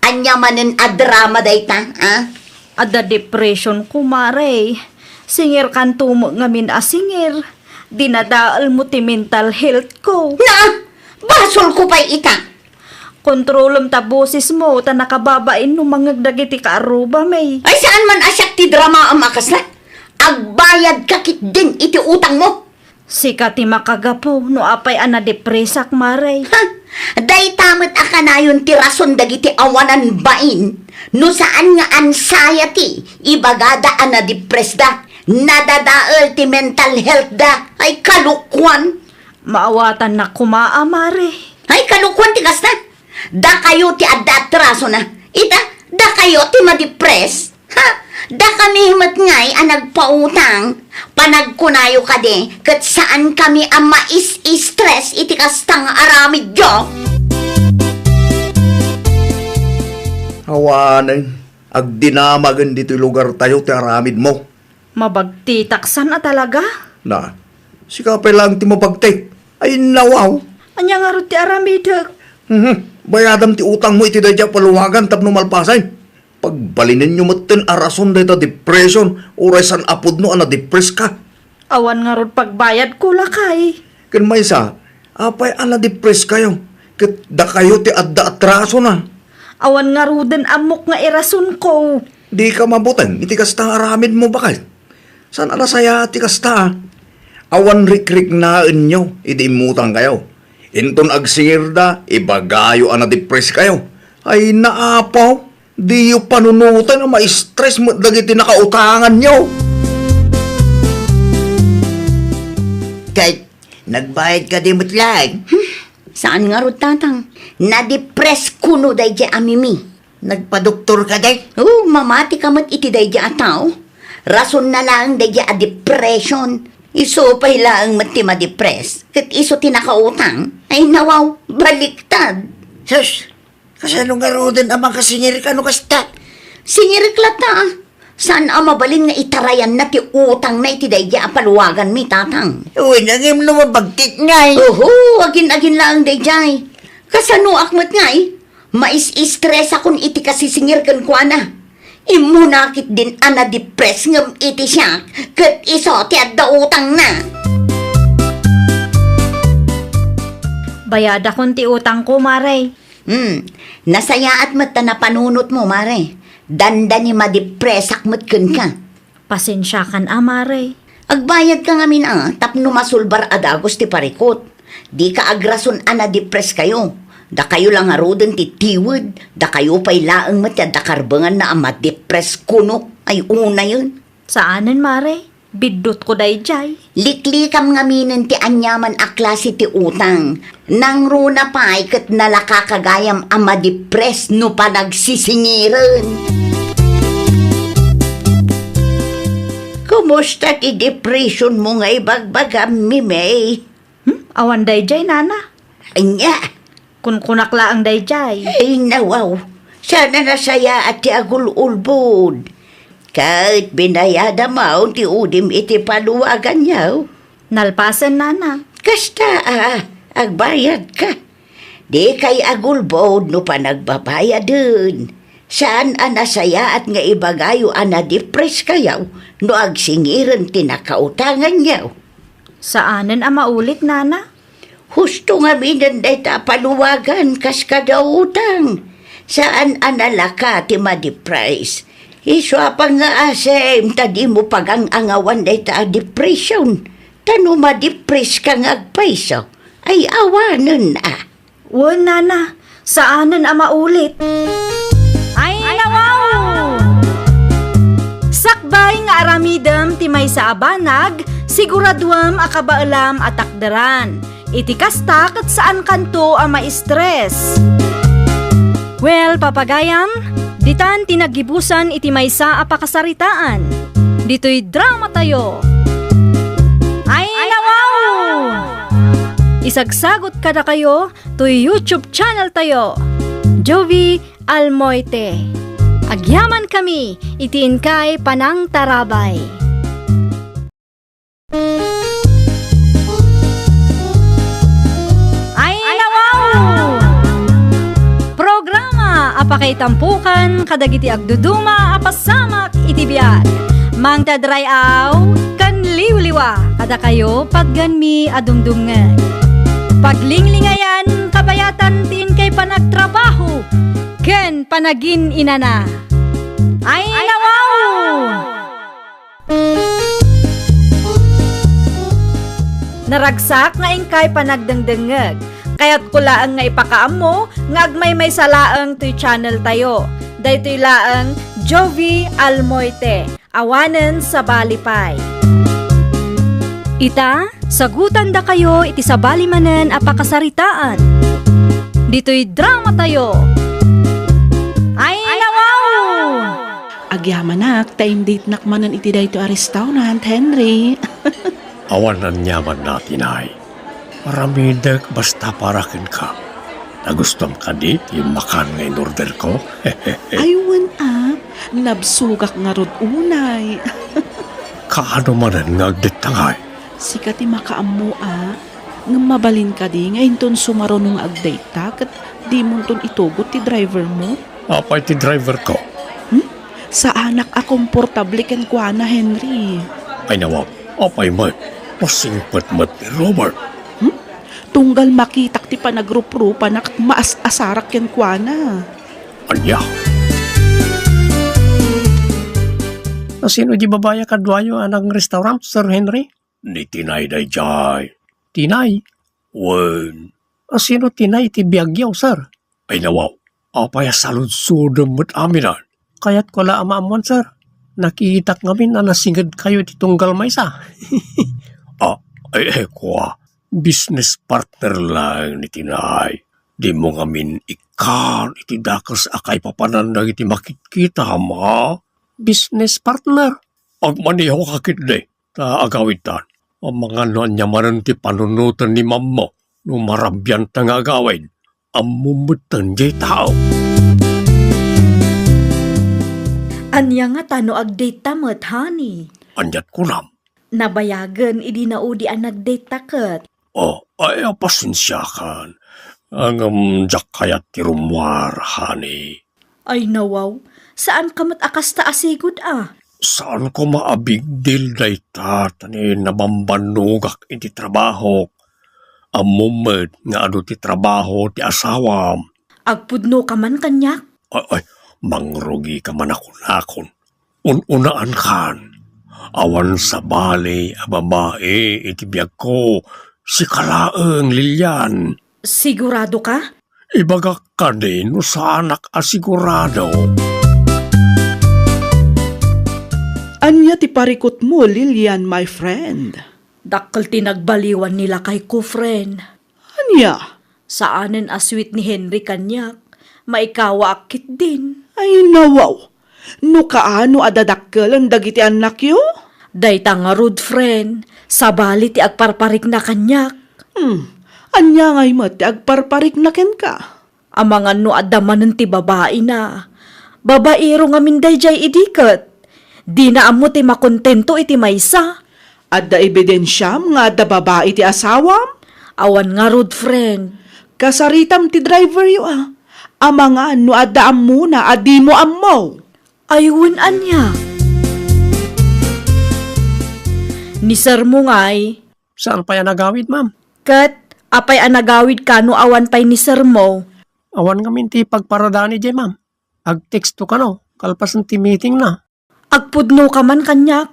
Ania manen a drama dayta, a? Adda depression ko, mare. Singirkanto met ngamin a singir. Dinadaelmo ti mental health ko. Na! Basolko pay ita! Kontrolem ta bosesmo ta nakababain no mangngeg dagiti kaarrubami. Ay, saan man a siak ti dramaam a kasla? Agbayadka ketdin iti utangmo. Sika ti makagapu no apay a nadepresak, mare. Ha? Dayta met a kanayon ti rason dagiti awanan bain. No saan nga anxiety, ibagada a nadepressda, nadadael ti mental healthda. Ay, kalokuan! Maawatannak koma a, mare. Ay, kalokuan ti kasta! Dakayo ti adda atrasona. Ita, dakayo ti madepress. Ha? Dakami met ngay a nagpautang. Panagkunayo kadi, ket saankami a mais-stress iti kasta nga aramidyo. Awanen, agdinamagen ditoy lugartayo ti aramidmo. Mabagtitak san a talaga? Na, sika pay laeng ti mabagtik. Ay, nawaw. Ania ngarud ti aramidek? Mhm. Bayadam ti utangmo iti daydiay a paluagan tapno malpasen. Pagbalinenyo metten a rason dayta depression, uray saan a pudno a nadepress ka. Awan ngarud pagbayadko, lakay. Ken maysa, apay a nadepress kayo? Ket dakayo ti adda atrasona. Awan ngaruden ammok nga irasonko. Dika mabuteng iti kasta nga aramidmo, baket. Saan a nasayaat ti kasta, a? Awan rikriknaenyo idi immutangkayo. Inton agsingirda, ibagayo a nadepress kayo. Ay, naapaw, diyo panunoten a ma-stress met dagiti nakautanganyo. Ket, nagbayad kadi met laeng? Hmm, saan ngarud, Tatang? Nadepress kuno daydiay a Mimi. Nagpadoktor ka, day? Oo, mamati ka met iti daydiay a tao. Rasonna laeng daydiay a depression. Isu pay laeng met ti madepress. Ket isu ti nakautang. Ay, nawaw, baliktad. Sus, kasano ngaruden a makasingirka no kasta? Singirek latta, a. Saan a mabalin nga itarayanna ti utangna iti daydiay a paluaganmi, Tatang? Uy, nangem no mabagtik ngay. Oho, agin-agin laeng daydiay. Kasanoak met ngay? Mais-stressakon iti kasisingir kenkuana. Immuna ketdin a nadepress ngem iti siak, ket isu ti adda utangna. Bayadakon ti utangko, mare. Hmm, nasayaat met ta napanunotmo, mare. Dandani madepressak met kenka. Pasensiakan a, mare. Agbayadka ngamin a tapno masulbar a dagus ti parikut. Dika agrason a nadepress kayo. Dakayo la ngaruden ti tiwed, dakayo pay laeng met ti adda karbenganna a madepress kuno ay unayen. Saanen, mare. Biddutko daydiay. Liklikam ngaminen ti aniaman a klase ti utang. Nangruna pay ket nalaka ka gayam a madepress no panagsisingiren. Kumusta ti depression mo nga ibagbagam, Mimey? Hmm? Awan daydiay, nana. Ania? Kunkunak laeng daydiay. Ay, nawaw. Saan a nasayaat ti agul-ulbod. Ket binayadam ti udim iti paluaganyo. Nalpasen, nana. Kasta a, agbayadka. Dikay agulbod no panagbabayaden. Saan a nasayaat nga ibagayo a nadepress kayo no agsingiren ti nakautanganyo. Saanen a maulit, nana. Husto ngaminen dayta a paluagan kas kada utang. Saan a nalaka ti madepress. Isu a pangngaasim ta dimo pagang-angawan dayta a depression. Ta no madepress ka nga agpayso, ay awanen a. Wen, nana, saanen a maulit. Aramidem ti maysa a banag, siguraduem a kabaelam a takderan. Iti kasta ket saankanto a ma-stress. Well, papagayam, ditan ti naggibusan iti maysa a pakasaritaan. Ditoy dramatayo. Ay, nawaw! Isagsagot kadakayo toy YouTube channel tayo, Jovie Almoite. Agyamankami iti inkay panangtarabay. Ay, nawaw! Programa a pakaitampukan kadagiti agduduma a pasamak iti biag. Mangtadray-aw ken liwliwa kadakayo, patganmi a dumdumngeg. Paglinglingayan, kabayatan ti inkay panagtrabaho ken panagin-inana. Ay, nawaw! Naragsak nga inkay panagdengdengngeg. Kayatko laeng nga ipakaammo nga agmaymaysa laeng toy channel tayo. Daytoy laeng Jovie Almoite, awanen sabali pay. Ita, sagutandakayo iti sabali manen a pakasaritaan. Ditoy dramatayo. Ay, nawaw! Agyamanak ta indatenak manen iti daytoy a restaurant, Henry. Awan aniamanna, Tinay. Aramidek basta para kenka. Nagustom kadi ti makan nga in-orderko? Ay, wen a, nabsogak ngarud unay. Kaano manen nga agdetta ngay? Sika ti makaammo a, ngem mabalin kadi nga inton sumaruno nga agdayta ket dimonton itugot ti drivermo? Apay ti driverko? Hmm? Saanak a komportable kenkuana, Henry. Ay nawaw, apay met? Masingpet met ni Robert. Hmm? Tunggal makitak ti panagruprupanak ket maas-asarak kenkuana. Ania? Asino di babai a kaduayo a nag-restaurant, Sir Henry? Ni Tinay daydiay. Tinay? Wen. Asino Tinay ti biagyo, sir? Ay nawaw, apay a saludsodem met amin a? Kayatko la a maammuan, sir. Nakitak ngamin a nasingedkayo iti tunggal maysa. Ah, ay, ay, kua. Business partner laeng ni Tinay. Dimo ngamin ikkan iti dakes a kaipapanan dagiti makitkitam, a? Business partner? Agmanihok a ketdi. Ta agawidtan, amangan no ania manen ti panunoten ni mammo no marabianta nga agawid. Ammom metten jay tao. Ania ngata no agdate ta met, honey? Aniat kunam? Nabayagen idi naudi a nagdate ta ket. Oh, ay, pasensiakan. Ngem diak kayat ti rummuar, honey. Ay, nawaw, saanka met a kasta a sigud a. Saan koma a big deal dayta, ta ni nabambannogak iti trabahok. Ammom met nga adu ti trabaho ti asawam. Agpudnoka man kaniak? Ay, ay, mangrugika man a kunakon. Un-unaankan. Awan sabali a babai iti biagko, sika laeng, Lilian. Siguradoka? Ibagak kadi no saanak a sigurado. Ania ti parikutmo, Lilian, my friend? Dakkel ti nagbaliwan ni lakayko, friend. Ania? Saanen a sweet ni Henry kaniak. Maikawaak ketdin. Ay, nawaw! No kaano a dadakkelen dagiti annakyo? Dayta ngarud, friend, sabali ti agparparikna kaniak. Hmm, ania ngay met ti agparparikna kenka? Amangan no adda manen ti babaina. Babairo ngamin daydiay idi ket. Dina ammo ti makontento iti maysa. Adda ebidensiam nga adda babai ti asawam? Awan ngarud, friend. Kasaritam ti driveryo a. Amangan no adda ammona a dimo ammo. Ay, wen ania? Ni sir mo ngay. Saan pay a nagawid, ma'am? Ket, apay a nagawid kano awan pay ni sir mo? Awan ngamin ti pagparadani jay, ma'am. Agteksto kano, kalpasen ti meeting na. Agpudno ka man kaniak.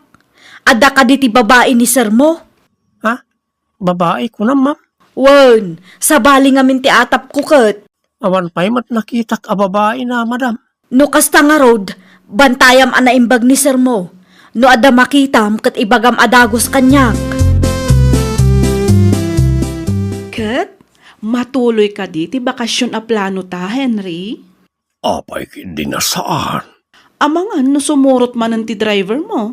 Adda kadi ti babai ni sir mo? Ha? Babai kunam, ma'am? Wen, sabali ngamin ti atapko ket. Awan pay met nakitak a babai na, madam. No kasta ngarud, bantayam a naimbag ni sir mo. No adda makitam ket ibagam a dagus kaniak. Ket, matuloy kadi ti bakasyon a plano ta, Henry? Apay ketdi a saan? Amangan no sumurot manen ti driver mo.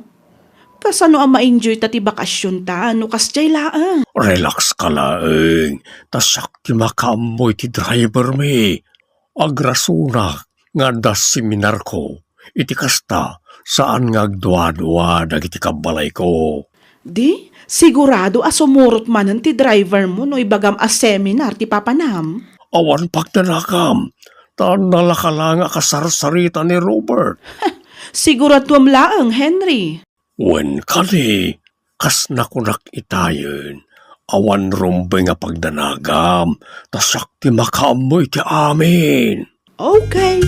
Kasano a ma-enjoy ta ti bakasyon ta no kasdiay laeng? Relax ka laeng, ta siak ti makaammo iti driver mi. Agrasunak nga adda seminarko. Iti kasta, saan nga agduadua dagiti kabbalayko. Di, sigurado a sumurot manen ti driver mo no ibagam a seminar ti papanam. Awan pagdanagam, ta nalaka laeng a kasarsarita ni Robert. Siguraduam laeng, Henry. Wen kadi, kas nakunak itayen, awan rumbeng a pagdanagam, ta siak ti makaammo iti amin. Okay.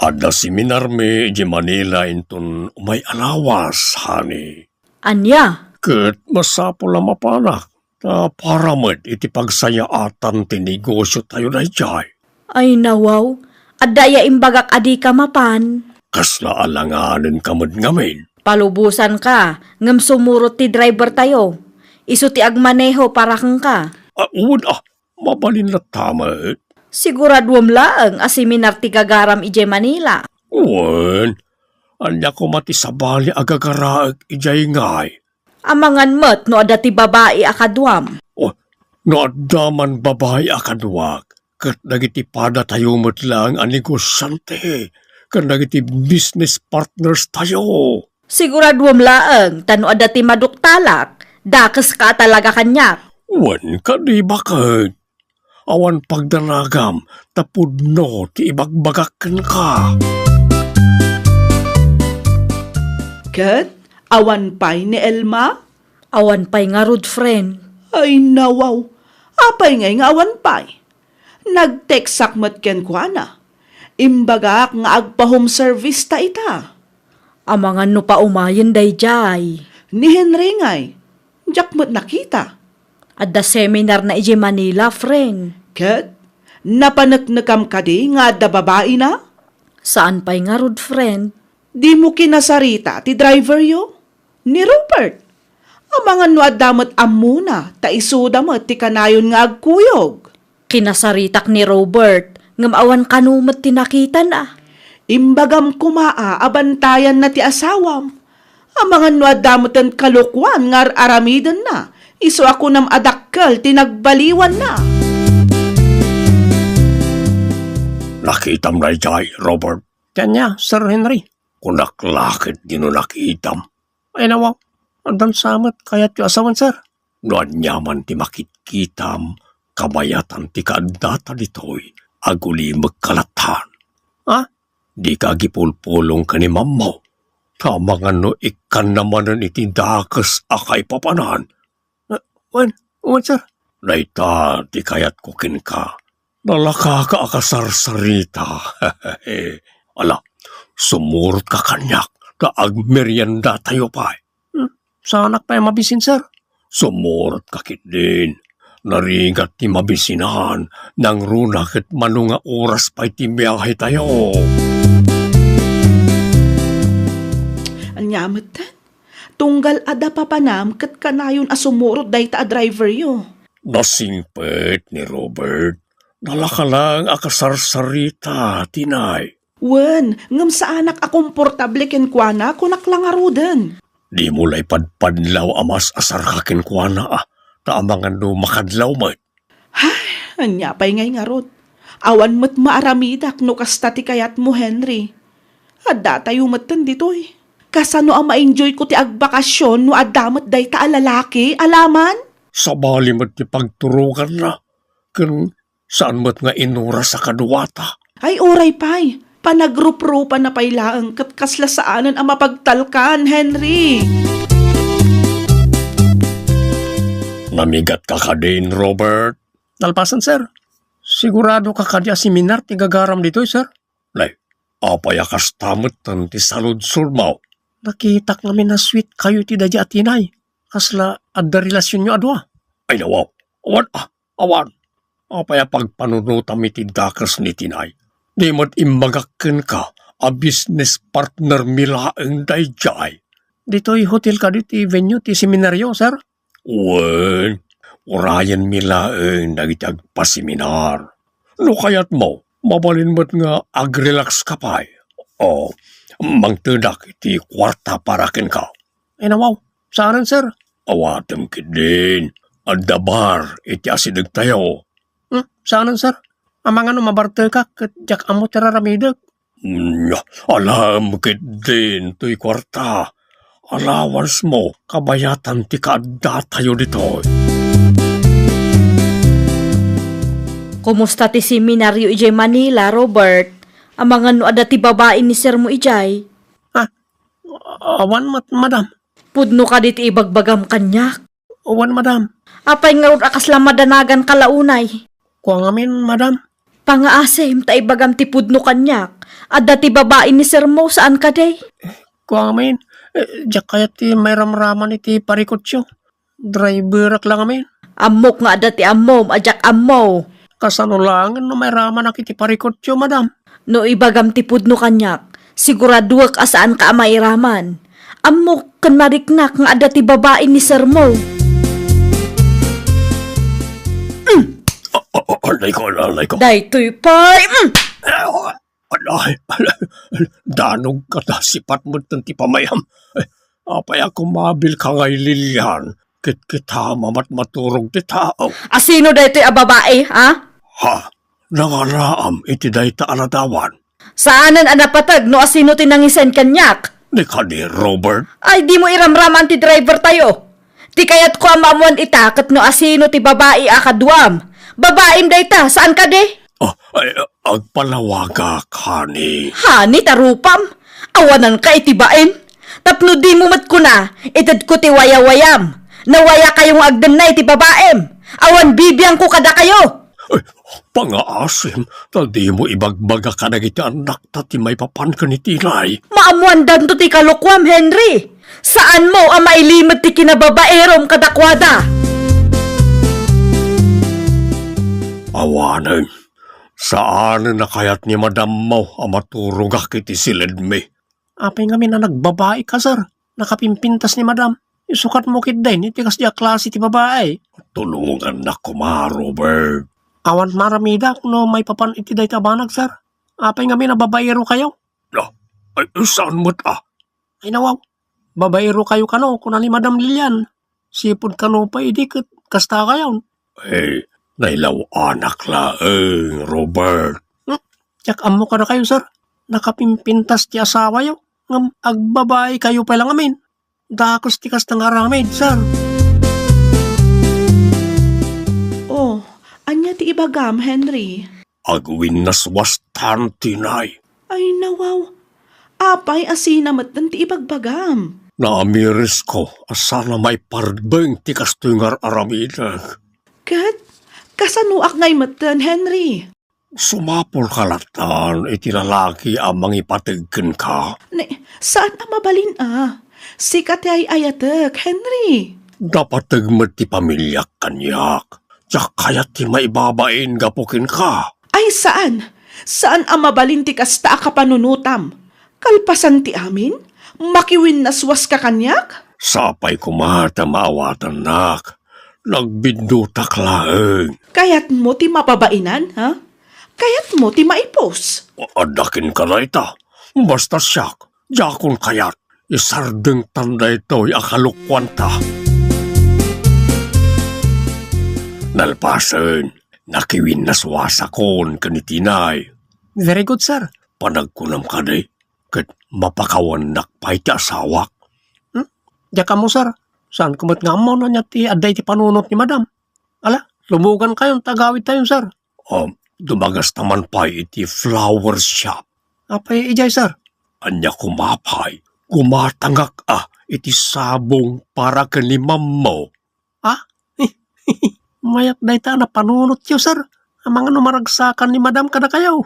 Adda seminarmi idiay Manila inton umay a lawas, honey. Ania? Ket masapul a mapanak, ta para met iti pagsayaatan ti negosio tayo daydiay. Ay, nawaw. Adda aya imbagak a dika mapan? Kasla alanganenka met ngamin? Palubosanka, ngem sumurot ti driver tayo. Isu ti agmaneho para kenka. Ah, wen, ah, mabalin latta met. Siguraduam laeng a seminar ti gagaram idiay Manila. Wen, ania koma ti sabali a gagaraek idiay ngay? Amangan met no adda ti babai a kaduam. Oh, no adda man babai a kaduak, ket dagiti padatayo met laeng a negosiante, ken dagiti business partners tayo. Siguraduam laeng, ta no adda ti maduktalak, dakeska a talaga kaniak. Wen kadi baket. Awan pagdanagam ta pudno ti ibagbagak kenka. Ket awan pay ni Elma? Awan pay ngarud, friend. Ay, nawaw. Apay ngay nga awan pay? Nag-textak met kenkuana. Imbagak nga agpa-home service ta ita. Amangan no paumayen daydiay. Ni Henry ngay, diak met nakita. Adda seminarna idiay Manila, friend. Ket, napaneknekam kadi nga adda babaina? Saan pay ngarud, friend. Dimo kinasarita ti driveryo? Ni Robert. Amangan no adda met ammona, ta isuda met ti kanayon nga agkuyog. Kinasaritak ni Robert, ngem awan kano met ti nakitana. Imbagam koma a, a bantayanna ti asawam. Amangan no adda meten kalokuan nga ar-aramidenna, isu a kunam a dakkel ti nagbaliwanna. Nakitam daydiay, Robert? Ania, Sir Henry? Kunak la ketdi no nakitam. Ay, nawaw, addan sa met kayatyo a sawen, sir. No aniaman ti makitkitam, kabayatan ti kaaddata ditoy, agulimekka latta. Ha? Dika agipulpulong ken ni Mammaw. Ta amangan no ikkanna manen iti dakes a kaipapanan. Eh, wen, wen, sir. Dayta ti kayatko kenka. Nalakaka a kasarsarita. Ala, sumurotka kaniak, ta agmeriendatayo pay. Hmm, saanak pay mabisin, sir? Sumurotka ketdin. Narigat ti mabisinan, nangruna ket mano nga oras pay ti biahetayo. Ania metten? Tunggal adda papanam ket kanayon a sumurot dayta a driveryo. Nasingpet ni Robert. Nalaka laeng a kasarsarita, Tinay. Wen, ngem saanak a komportable kenkuana, kunak la ngaruden. Dimo la ipadpadlaw a mas-asarka kenkuana, a, ta amangan no makadlaw met. Ay, ania pay ngay ngarud? Awan met maaramidak no kasta ti kayatmo, Henry. Addatayo metten ditoy. Kasano a ma-enjoyko ti agbakasyon no adda met dayta a lalaki, alaman? Sabali met ti pagturoganna, ken saan met nga inuras a kaduata. Ay, uray pay, panagruprupanna pay laeng ket kasla saanen a mapagtalkan, Henry. Namigatka kadin, Robert? Nalpasen, sir. Siguradoka kadi a seminar ti gagaram ditoy, sir? Nay, apay a kasta metten ti saludsodmo? Nakitak ngamin a sweet kayo iti daydi a Tinay. Kasla adda relasionyo a dua? Ay, nawaw. Awan, ah, awan. Apay a pagpanunotam iti dakes ni Tinay? Di met imbagak kenka a business partner mi laeng daydiay. Ditoy hotel kadi ti venue ti seminario, sir? Wen, urayenmi laeng dagiti agpaseminar. No kayatmo, mabalin met nga agrelax ka pay. O, mangtedak iti kuarta para kenka. Ay, nawaw, saanen, sir? Awatem ketdin. Adda bar iti asidegtayo. Hmm, saanen, sir? Amangan no mabartekak ket diak ammo ti raramidek. Nya, alaem ketdin toy kuarta. Allowance mo, kabayatan ti kaaddatayo ditoy. Kumusta ti seminario idiay Manila, Robert? Amangan no adda ti babai ni sir mo idiay? Ah, awan met, madam. Pudno kadi ti ibagbagam kaniak? Wen, madam. Apay ngarud a kasla madanagan ka la unay? Kua ngamin, madam. Pangaasim ta ibagam ti pudno kaniak. Adda ti babai ni sir mo, saan kadi? Kua ngamin, eh, diak kayat ti mairamraman iti parikutyo. Driverak la ngamin. Ammok nga adda ti ammom a diak ammo. Kasano laengen no mairamanak iti parikutyo, madam? No ibagam ti pudno kaniak, siguraduek a saanka a mairaman. Ammok ken nariknak nga adda ti babai ni sir mo. Mm. A-, a-, a-, alayko, alayko. Daytoy pay, mm. Alay, alay, danogka ta sipat metten ti pamayam. Eh, apay a kumabilka ngay, Lilian? Kitkita, mamatmaturog ti tao. Asino daytoy a babai, ha? Ha? Nangaraam iti dayta a ladawan. Saanen a napateg no asino ti nangisaen kaniak. Ni kadi, Robert? Ay, dimo iramraman ti driver tayo. Ti kayatko a maammoan ita ket no asino ti babai a kaduam. Babaim dayta, saan kadi? Ah, ay, agpalawagak, honey. Honey, ta rupam? Awananka iti bain? Tapno dimo met kuna, itedko ti wayawayam. Nawayakayo nga agdennay ti babaim. Awan bibiangko kadakayo. Ay, pangaasim, ta dimo ibagbaga kadagiti annakta ti maipapan ken ni Tinay. Maammoandanto ti kalokuam, Henry. Saanmo a mailimed ti kinababairom kadakuada. Awanen, saanen a kayat ni madammo a maturogak iti siledmi. Apay ngamin a nagbabaika, sir? Nakapimpintas ni madam. Isukatmo ketdin iti kasdi a klase ti babai. Tulongannak koma, Robert. Awan maramidak no maipapan iti dayta a banag, sir. Apay ngamin a babairokayo? No, ay, saan met a? Ay, nawaw. Babairokayo kano, kuna ni Madam Lilian. Sipud kano pay idi ket kasta kayon. Eh, nailaw-anak laeng, Robert. Hmm? Diak ammo kadakayo, sir. Nakapimpintas ti asawayo, ngem agbabaikayo pay la ngamin. Dakes ti kasta nga aramid, sir. Oh, ania ti ibagam, Henry? Agwinnaswastan, Tinay. Ay, nawaw. Apay a sina metten ti ibagbagam? Naamirisko a saan a maiparbeng ti kastoy nga ar-aramidek. Ket kasanoak ngay metten, Henry? Sumapulka lattan iti lalaki a mangipateg kenka. Ne, saan a mabalin a. Sika ti ay-ayatek, Henry. Napateg met ti pamiliak kaniak. Diak kayat ti maibabain gapu kenka. Ay, saan. Saan a mabalin ti kasta a kapanunotam. Kalpasan ti amin, makiwinnaswaska kaniak? Sapay koma ta maawatannak. Nagbiddutak laeng. Kayatmo ti mapabainan, ha? Kayatmo ti maipus? Adda kenka dayta. Basta siak, diakon kayat. Isardengtan daytoy a kalokuanta. Nalpasen, nakiwinnaswasakon ken ni Tinay. Very good, sir. Panagkunam kadi, ket mapakawannak pay ti asawak. Hmm? Diak ammo, sir. Saanko met nga ammo no ania ti adda iti panunot ni Madam. Ala, lumogankayon ta agawidtayon, sir. Um, dumagasta man pay iti flower shop. Apay idiay, sir? Ania koma pay, gumatangak a iti sabong para ken ni Mammo. Ah? Mayat dayta a napanunotyo, sir. Amangan no maragsakan ni Madam kadakayo.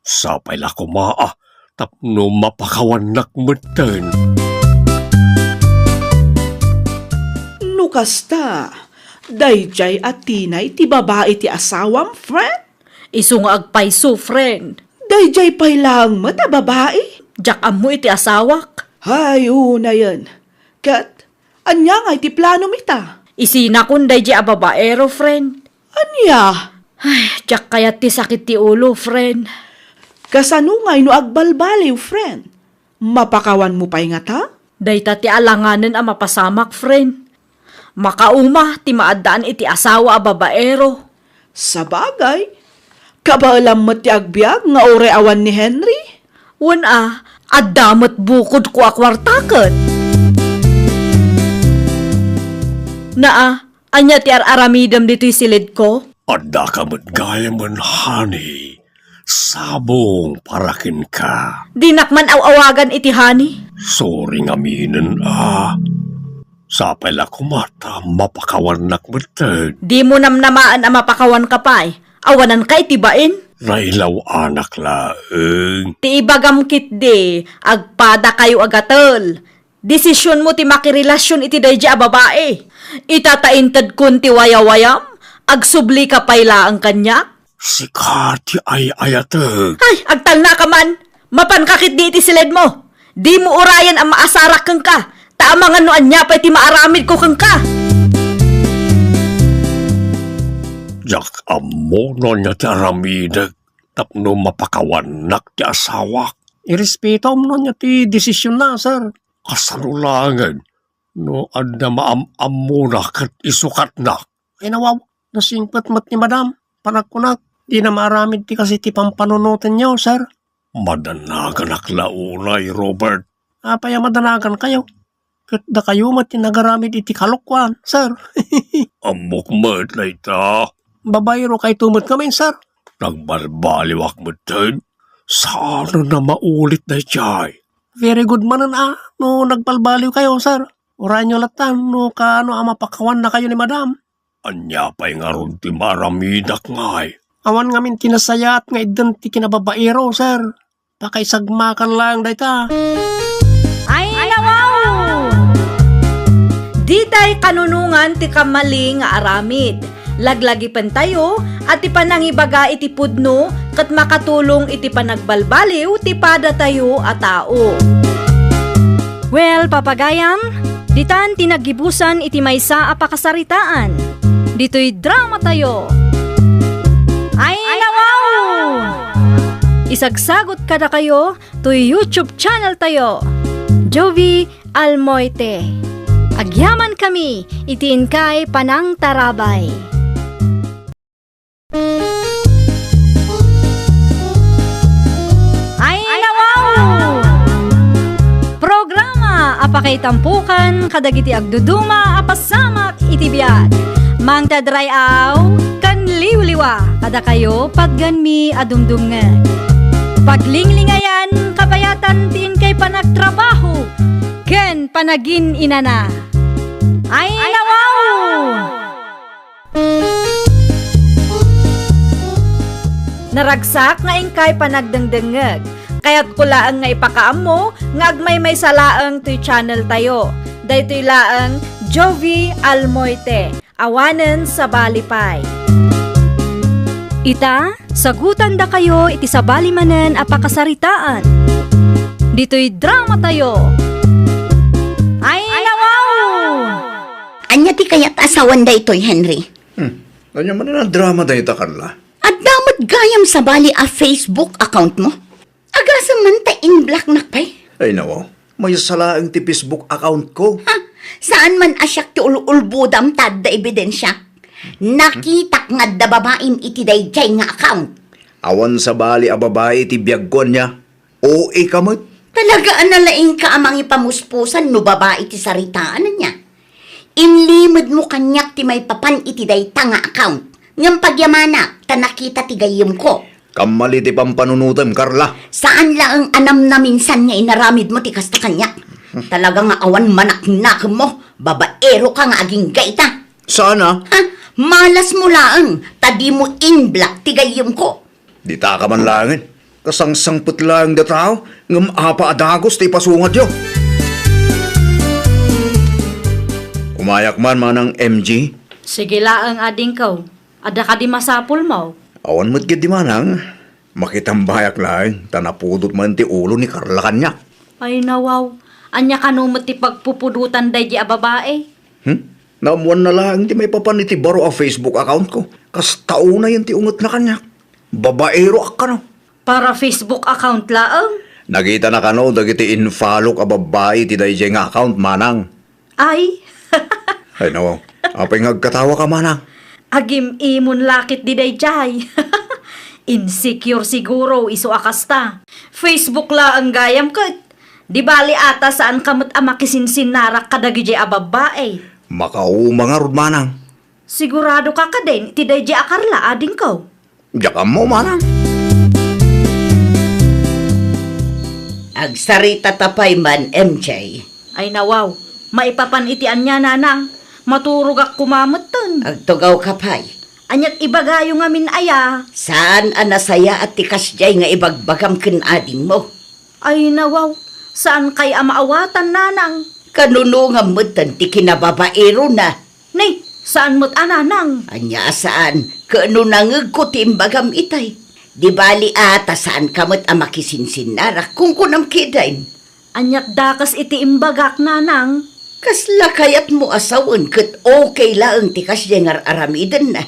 Sapay la koma a tapno mapakawannak metten. No kasta, daydiay a Tinay ti babai ti asawam, friend? Isu nga agpayso, friend. Daydiay pay laeng met a babai? Diak ammo iti asawak. Hay, unayen. Ket, ania ngay ti planom ita? Isinakon daydiay a babaero, friend. Ania? Ay, diak kayat ti sakit ti ulo, friend. Kasano ngay no agbalbaliw, friend? Mapakawanmo pay ngata? Dayta ti alanganen a mapasamak, friend. Makauma ti maaddaan iti asawa a babaero. Sabagay, kabaelam met ti agbiag nga uray awan ni Henry. Wen a, adda met bukodko a kuarta ket. Naa, ania ti ar-aramidem ditoy silidko? Addaka met gayamen, honey. Sabong para kenka. Dinak man aw-awagan iti honey. Sorry ngaminen a. Sapay la koma ta mapakawannak metten. Dimo namnamaen a mapakawanka pay. Awananka iti bain. Nailaw-anak laeng. Ti ibagam ketdi, agpadakayo a gatel. Desisionmo ti makirelasion iti daydiay a babai. Ita ta intedkon ti wayawayam, agsublika pay laeng kaniak. Sika ti ay-ayatek. Ay, agtalnaka man! Mapanka ketdi iti siledmo! Dimo urayen a maasarak kenka, ta amangan no ania pay ti maaramidko kenka! Diak ammo no ania ti aramidek tapno mapakawannak ti asawak. Irespetom no ania ti desisionna, sir. Kasano laengen no adda maam-ammona ket isukatna? Ay, nawaw, nasingpet met ni Madam. Panagkunak, dina maaramid ti kas iti pampanunotenyo, sir. Madanaganak la unay, Robert. Apay a madanagankayo? Ket dakayo met ti nagaramid iti kalokuan, sir. Ammok met dayta. Babaero kayto met ngamin, sir. Nagbalbaliwak metten. Saan a maulit daydiay? Very good manen a no nagbalbaliwkayo, sir. Urayenyo latta no kaano a mapakawannakayo ni Madam. Ania pay ngarud ti maaramidak ngay? Awan ngamin ti nasayaat nga iddem ti kinababaero, sir. Pakaisagmakan laeng dayta. Ay, nawaw! Ditay kanunongan ti kammali nga aramid. Laglagipentayo a ti panangibaga iti pudno ket makatulong iti panagbalbaliw ti padatayo a tao. Well, papagayam, ditan ti naggibusan iti maysa a pakasaritaan. Ditoy dramatayo. Ay, nawaw! Isagsagot kadakayo toy YouTube channel tayo, Jovie Almoite. Agyaman kami iti inkay panangtarabay. Ay, nawaw! Programa a pakaitampokan kadagiti agduduma a pasamak iti biag. Mangted ray-aw ken liwliwa kadakayo patgenmi a dumdumngeg. Paglinglingayan, kabayatan ti inkay panagtrabaho ken panagin-inana. Ay, nawaw! Naragsak nga inkay panagdengdengngeg. Kayatko laeng nga ipakaammo nga agmaymaysa laeng toy channel tayo. Daytoy laeng Jovie Almoite. Awanen sabali pay. Ita, sagutandakayo iti sabali manen a pakasaritaan. Ditoy dramatayo. Ay, nawaw! Ania ti kayat a sawen daytoy, Henry? Hmm. Ania manen a drama dayta, Carla? Adda met gayam sabali a Facebook account mo? Agasem man ta in-blocknak pay? Ay, nawaw. Maysa laeng ti Facebook account ko. Ha? Saan man a siak ti ul-ulbodam ta adda ebidensiak? Nakitak nga adda babaim iti daydiay nga account. Awan sabali a babai iti biagko, ania? O ika met? Talaga a nalaingka a mangipamuspusan no babai ti saritaan, ania? Inlimedmo kaniak ti maipapan iti dayta nga account. Ngem pagyamanak, ta nakita ti gayyemko. Kammali ti pampanunotem, Carla. Saan laeng a namnaminsan nga inaramidmo ti kasta kaniak. Talaga nga awan manaknakemmo, babaeroka nga agingga ita. Saan a? Ha? Malasmo laeng, ta dimo in-block ti gayyemko. Ditaka man laengen. Kasangsangpet laeng da tao, ngem apa a dagus ti ipasungadyo? Umayak man, Manang M G. Sige laeng, adingko. Adda kadi masapulmo? Awan met ketdi, Manang. Makitambayak laeng, ta napudot man ti ulo ni Carla kaniak. Ay, nawaw. Ania kano met ti pagpupudotan daydi a babai? Hmm? Naammoanna laeng ti maipapan iti baro a Facebook account ko. Kasta unayen ti ungetna kaniak. Babaero a kano. Para Facebook account laeng? Nakitana kano dagiti infollowk a babbai ti daydiay nga account, manang. Ay. Ay, nawaw. Apay nga agkatawa ka, manang? Agim-imon lakit di daydiay. Insecure siguro isu a kasta. Facebook laeng gayam ket. Di bali ata saan ka met a makisinsinnarak kadagidi a babbai. Makauma ngarud, manang. Sigurado ka kadin iti daydi a Carla, adingko? Diak ammo, manang. Agsarita ta pay man, M J. Ay, nawaw. Maipapan iti ania, nanang? Maturogak koma metten. Agtugaw ka pay. Aniat ibagayo ngamin aya? Saan a nasayaat ti kasdiay nga ibagbagam ken adingmo? Ay, nawaw. Saan kay a maawatan, nanang? Kanunongam metten ti kinababaerona. Nay, saan met a nanang? Ania a saan? Ket no nangegko ti imbagam itay. Di bali a ta saan ka met a makisinsinnarak, kunkunam kidin. Aniat dakes iti imbagak, nanang? Kasla kayatmo a sawen ket okay laeng ti kasdiay nga ar-aramidenna.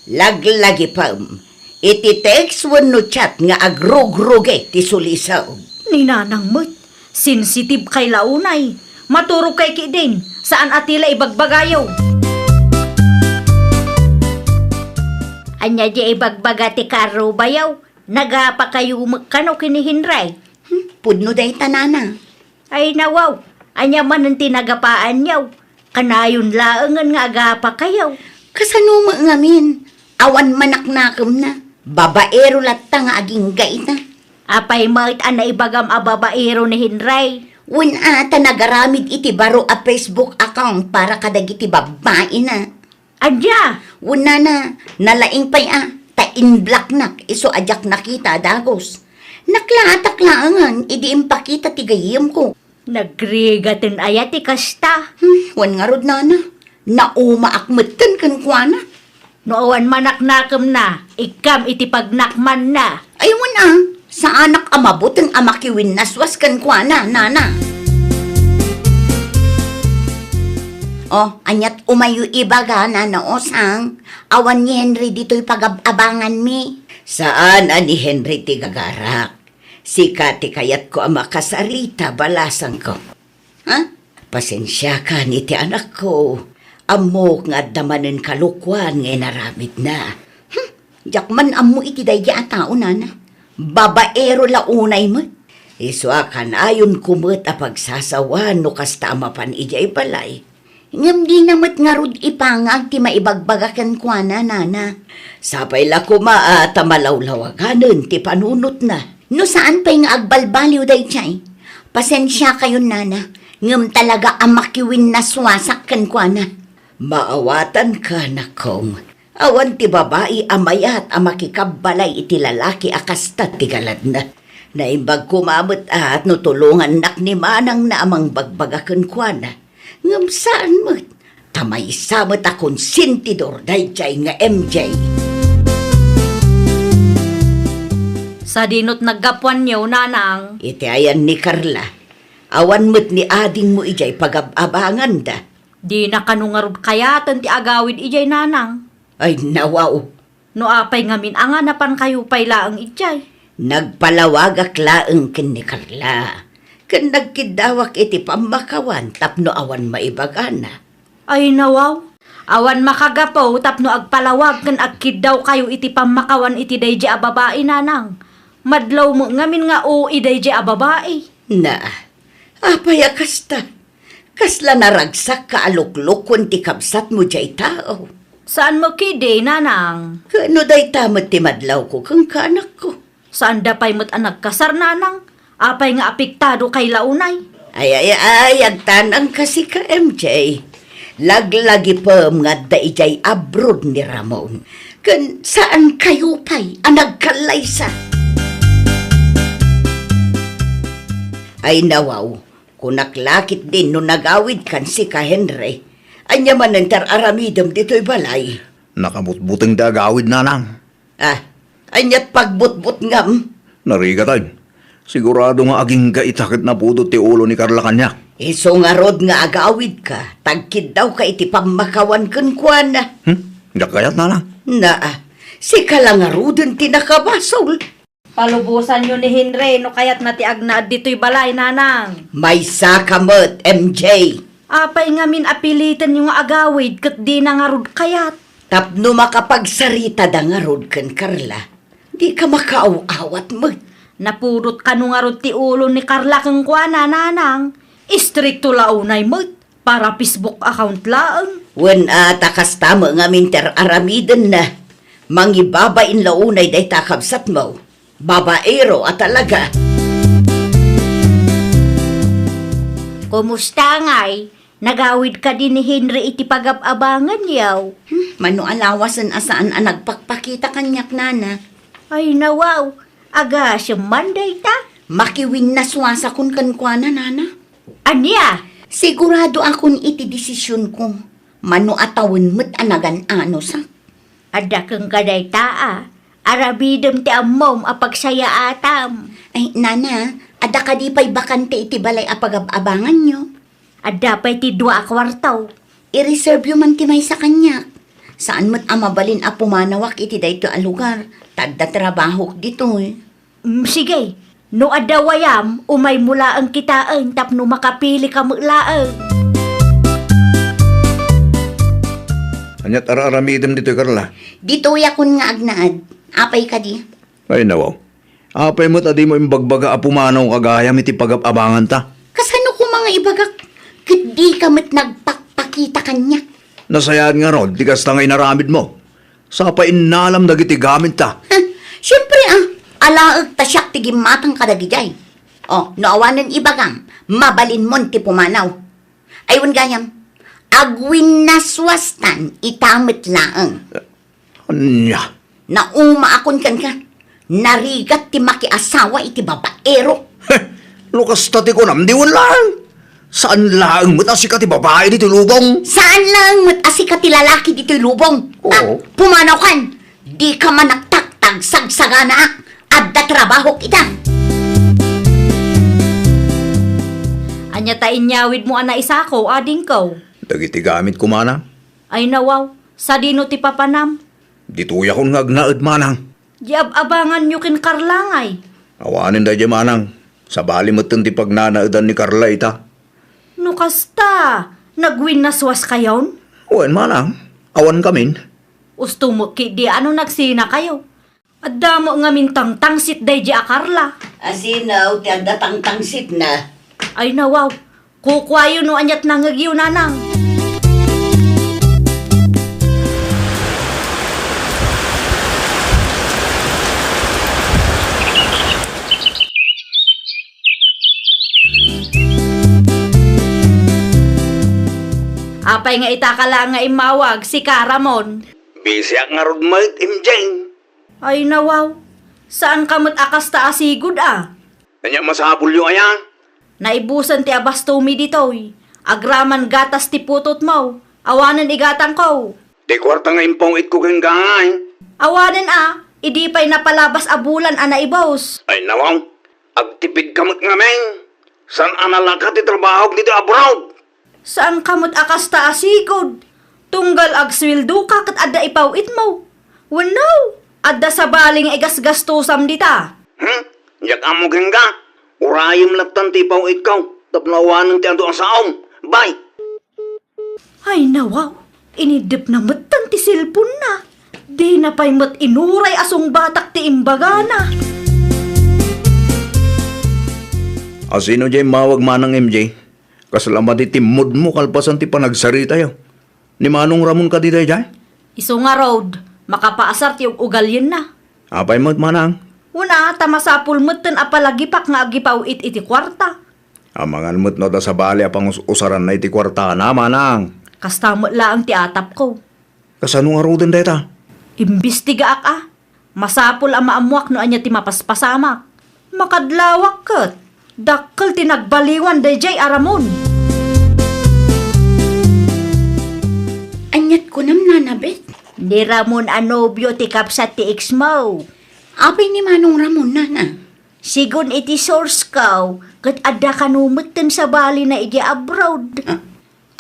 Laglagipem, iti text wenno chat nga agrugrugi ti sulisog. Ni nanang met. Sensitive kay la unay. Maturog kay kidin, saan a ti la ibagbagayo. Ania di ibagbaga ti karubayo? Nagapakayo met kano ken ni Henry? Hmm, pudno dayta, nana. Ay, nawaw, ania manen ti nagapaanyo? Kanayon laengen nga agapakayo. Kasano met ngamin? Awan manaknakemna. Babaero latta nga agingga ita. Apay met a naibagam a babaero ni Henry? Wen a, ta nagaramid iti baro a Facebook account para kadagiti babbaina. Ania? Wen nana, nalaing pay a, ta inblocknak isu a diak nakita a dagus. Naklaatak laengen idi impakita ti gayyemko. Nagrigaten aya ti kasta? Hmm, wen ngarud, nana. Naumaak metten kenkuana. No awan manaknakemna, ikkam iti pagnakmanna. Ay, wen a, saanak a mabuteng a makiwinnaswas kenkuana, nana. Oh, aniat umayo ibaga, nana Osang? Awan ni Henry ditoy pagab-abanganmi. Saan a ni Henry ti gagarak. Sika ti kayatko a makasarita, balasangko. Ha? Pasensiakan iti anakko. Ammok nga adda manen kalokuan nga inaramidna. Hmm, diak man ammo iti daydi a tao, nana. Babaero la unay met. Isu a kanayonko met a pagsasawan no kasta a mapan idiay balay. Ngem dina met ngarud ipangag ti maibagbaga kenkuana, nana. Sapay la koma a ta malawlawaganen ti panunotna. No saan pay nga agbalbaliw daydiay, pasensiakayon, nana, ngem talaga a makiwinnaswasak kenkuana. Maawatanka, anakko. Awan ti babai a mayat a makikabbalay iti lalaki a kasta ti galadna. Naimbag koma met a no tulongannak ni manangna a mangbagbaga kenkuana. Ngem saan met, ta maysa met a konsentidor daydiay nga M J. Sadinot naggapuanyo, nanang? Iti ayan ni Carla, awan met ni adingmo idiay pagab-abanganda. Dina kano ngarud kayaten ti agawid idiay, nanang? Ay, nawaw. No apay ngamin a nga napankayo pay laeng idiay? Nagpalawagak laeng ken ni Carla, ken nagkiddawak iti pammakawan tapno awan maibagana. Ay, nawaw, awan makagapu tapno agpalawag ken agkiddawkayo iti pammakawan iti daydi a babai, nanang. Madlaw met ngamin nga ui daydi a babai. Na, apay a kasta? Kasla naragsak ka a luklukon ti kabsatmo diay tao. Saan mo kidi, nanang? Ket no dayta met ti madlawko kenka, anakko. Saanda pay met a nagkasar, nanang. Apay nga apektado kay la unay? Ay, ay, ay, agtanangka sika, M J. Laglagipem nga adda idiay abroad ni Ramon. Ken saan kayo pay a nagkallaysa? Ay, nawaw. Kunak la ketdin no nagawidkan sika, Henry. Ania manen ti ar-aramidem ditoy balay? Nakabutbuteng ti agawid, nanang. Ah, Ania't pagbutbutngam? Narigat, ay. Sigurado nga agingga ita ket napudot ti ulo ni Carla kaniak. Isu ngarud nga agawidka, tagkiddawka iti pammakawan kenkuana. Hmm? Diak kayat, Nanang. Naa, sika la ngaruden ti nakabasol. Palubosanyo ni Henry no kayatna ti agnaed ditoy balay, Nanang. Maysaka met, M J. Apay ngamin a pilitenyo nga agawid ket dina ngarud kayat? Tapno makapagsaritada ngarud ken Carla, dika makaaw-awat met. Napudot kano ngarud ti ulo ni Carla kenkuana, Nanang. Istrikto la unay met. Para Facebook account laeng. Wen a, ta kasta met ngamin ti ar-aramidenna. Mangibabain la unay dayta a kabsatmo. Babaero a talaga. Kumusta ngay? Nagawid kadi ni Henry iti pagab-abanganyo? Hmm, mano a lawasen a saan a nagpakpakita kaniak, Nana. Ay, nawaw. Agasem man dayta. Makiwinnaswasakon kenkuana, Nana. Ania? Siguradoakon iti desisionko. Mano a tawen met a nagan-anosak. Adda kenka dayta a. Aramidem ti ammom a pagsayaatam. Ay, Nana, adda kadi pay bakante iti balay a pagab-abanganyo? Adda pay ti dua a kuarto. I-reserveyo man ti maysa kaniak. Saan met a mabalin a pumanawak iti daytoy a lugar, ta adda trabahok ditoy. Mm, sige. No adda wayam, umaymo laeng kitaen tapno makapilika met laeng. Ania't ar-aramidem ditoy, Carla? Ditoyakon nga agnaed. Apay kadi? Ay, nawaw. Apay met a dimo imbagbaga a pumanaw ka gayam iti pagab-abanganta? Kasano koma nga ibagak? Ket dika met nagpakpakita kaniak. Nasayaat ngarud ti kasta nga inaramidmo. Sa pay innalam dagiti gaminta. Heh, siempre, ah, alaek ta siak ti gimmatang kadagidiay. Oh, no awanen ibagam, mabalinmon ti pumanaw. Ay, wen gayam, agwinnaswastan ita met laeng. Ania? Naumaakon kenka. Narigat ti makiasawa iti babaero. Heh, no kasta ti kunam, di wen laeng. Saan laeng met a sika ti babai ditoy lubong? Saan laeng met a sika ti lalaki ditoy lubong? Oo. Ah, pumanawkan. Dika manaktaktak, sagsaganaak. Adda trabahok ita. Ania ta inyawidmo a naisako, adingko? Dagiti gamitko, manang. Ay, nawaw. Sadino ti papanam? Ditoyakon nga agnaed, manang. Di ab-abanganyo ken Carla ngay? Awanen daydiay, manang. Sabali metten ti pagnanaedan ni Carla ita. No kasta, nagwinnaswaskayon? Wen, manang. Awankamin. Usto met ketdi a no nagsinakayo. Adda met ngamin tangtangsit daydiay a Carla. Asino ti adda tangtangsitna? Ay, nawaw. Kukuayo no ania't nangngegyo, nanang. Apay nga ita ka laeng nga immawag, sika, Ramon? Bisiak ngarud met, Imjing. Ay, nawaw. Saanka met a kasta a sigud a. Ania masapulyo aya? Naibusen ti abastomi ditoy. Agraman gatas ti putotmo. Awanen igatangko. Ti kuarta nga impaw-itko kenka, ay. Awanen a, idi pay napalabas a bulan a naibus. Ay, nawaw. Agtipidka met ngamin. Saan a nalaka ti trabahok ditoy abroad? Saanka met a kasta a sigud. Tunggal agsueldoka ket adda ipaw-itmo. Wenno, adda sabali nga igasgastosam dita. Hmm? Diak ammo kenka. Urayem lattan ti ipaw-itko tapno awanen ti adu a saom. Bay! Ay, nawaw. Iniddepna metten ti cellphone-na. Dina pay met inuray a sungbatak ti imbagana. Asino diay immawag, Manang M J? Kasla madi ti mood-mo kalpasan ti panagsaritayo. Ni Manong Ramon kadi daydiay? Isu ngarud, makapaasar ti ug-ugalienna. Apay met, Manang? Wen a, ta masapul metten a palagipak nga agipaw-it iti kuarta. Amangan met no adda sabali a pangus-usaranna iti kuartana, Manang. Kasta met laeng ti atapko. Kasano ngaruden dayta? Imbestigaak a. Masapul a maammoak no ania ti mapaspasamak. Makadlawak ket. Dakkel ti nagbaliwan daydiay a Ramon. Ania't kunam, Nana Beth? Ni Ramon a nobio ti kabsat ti ex-mo. Apay ni Manong Ramon, nana? Sigun iti source ko, ket adda kano metten sabalina idiay abroad. Ah,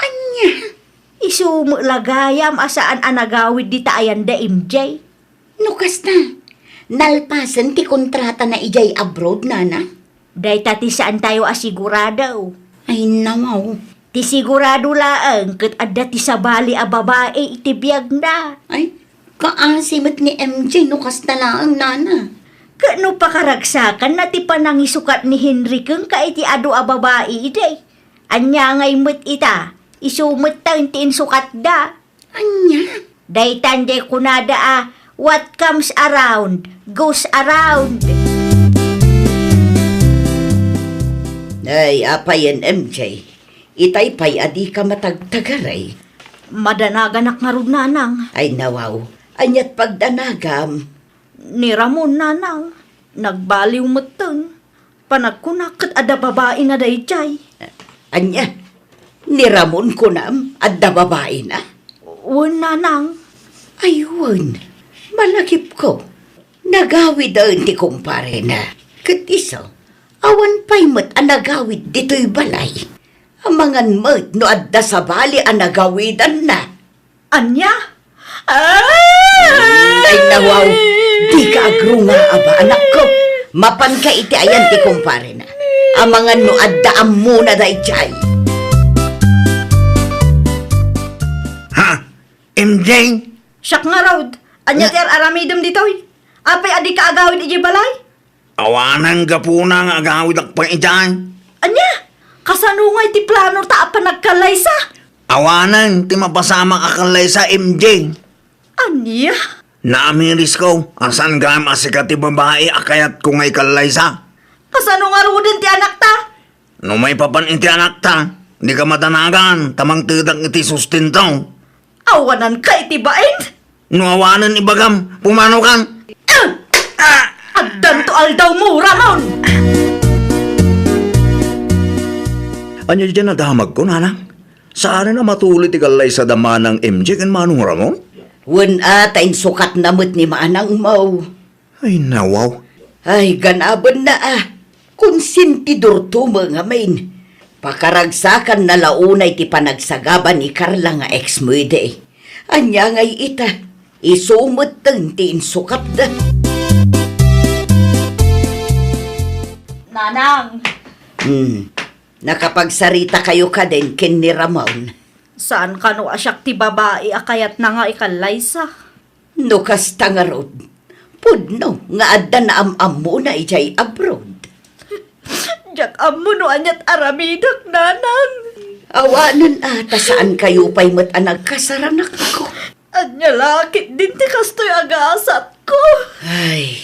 ania? Isu met la gayam a saan a nagawid dita ayan da M J. No kasta, nalpasen ti kontratana idiay abroad, nana? Dayta ti saantayo a sigurado. Ay, nawaw. Ti sigurado laeng ket adda ti sabali a babai iti biagna. Ay, kaasi met ni M J no kasta laeng, nana. Ket no pakaragsakanna ti panangisukat ni Henry kenka iti adu a babai idi, ania ngay met ita? Isu metten ti insukatda. Ania? Daytan diay kunada a, "What comes around, goes around." Ay, apayen, M J? Itay pay a dika matagtagaray. Madanaganak ngarud, nanang. Ay, nawaw. Aniat pagdanagam? Ni Ramon, nanang. Nagbaliw metten. Panagkunak ket adda babaina daydiay. Ania? Ni Ramon kunam, adda babaina? Wen, nanang. Ay, wen. Malagipko. Nagawiden ti kumparena. Ket isu, awan pay met a nagawid ditoy balay. Amangan met no adda sabali a nagawidanna. Ania? Ah! Ay, nawaw, dika agrungaa ba, anakko? Mapanka iti ayan ti kumparena. Amangan no adda ammona daydiay. Ha? M J? Siak ngarud, ania ti ar-aramidem ditoy? Apay a dika agawid idiay balay? Awanen gapuna nga agawidak pay idiay. Ania? Kasano ngay ti planota a panagkallaysa? Awanen ti mapasamak a kallaysa, M J. Ania? Naamirisko a saan gayam a sika ti babai a kayatko nga ikallaysa. Kasano ngaruden ti anakta? No maipapan iti anakta, dika madanagan ta mangtedak iti sustento. Awananka iti bain? No awanen ibagam, pumanokan. Ah! Ah! Addanto aldawmo, Ramon! Ania diay nadamagko, nanang? Saanen a matuloy ti kallaysada manang M J ken Manong Ramon? Wen a, ta insukatna met ni manangmo. Ay, nawaw. Ay, ganabenna a. Konsentidorto met ngamin. Pakaragsakanna la unay ti panagsagaba ni Carla nga ex mo idi. Ania ngay ita? Isu metten ti insukatda. Nanang! Hmm. Nakapagsaritakayo kadin ken ni Ramon? Saan kano a siak ti babai a kayatna nga ikallaysa? No kasta ngarud, pudno nga adda naam-ammona idiay abroad. Diak ammo no aniat aramidek, nanang. Awanen a, ta saankayo pay met a nagkasar, anakko. Ania la ketdin ti kastoy a gasatko? Ay,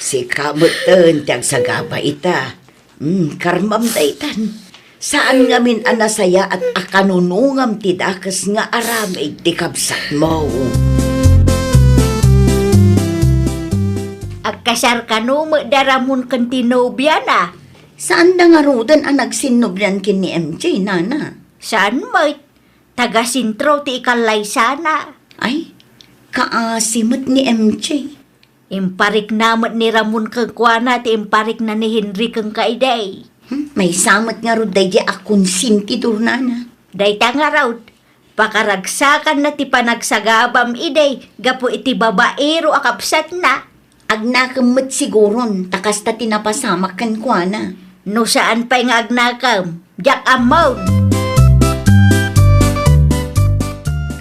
sika metten ti agsagaba ita. Hmm, karmam daytan. Saan ngamin a nasayaat a kanunongam ti dakes nga aramid ti kabsatmo. Agkasar kano met da Ramon ken ti nobiana? Saanda ngaruden a nagsinnobian ken ni M J, nana. Saan met? Taga-sentro ti ikallaysana. Ay, kaasi met ni M J. Imparikna met ni Ramon kenkuana ti imparikna ni Henry kenka idi. Hmm, maysa met ngarud daydi a konsentidor, nana. Dayta ngarud, pakaragsakanna ti panagsagabam idi gapu iti babaero a kabsatna. Agnakem met siguron, ta kasta ti napasamak kenkuana. No saan pay nga agnakem, diak ammon.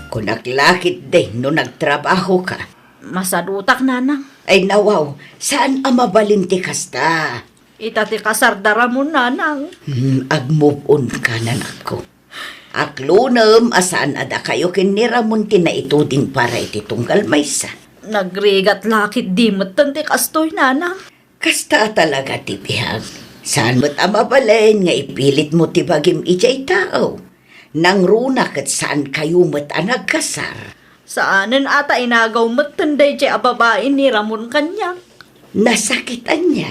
Kunak la ketdi no nagtrabahoka. Masadutak, nanang. Ay, nawaw, saan a mabalin ti kasta. Ita ti kasar da Ramon, nanang. Hmm, ag-move on ka, nanakko. Aklonem a saan a dakayo ken ni Ramon ti naituding para iti tunggal maysa. Nagrigat la ketdi metten ti kastoy, nanang. Kasta a talaga ti biag. Saan met a mabalin nga ipilitmo ti bagim idiay tao. Nangruna ket saankayo met a nagkasar. Saanen a ta inagaw metten daydiay a babai ni Ramon kaniak. Nasakit ania?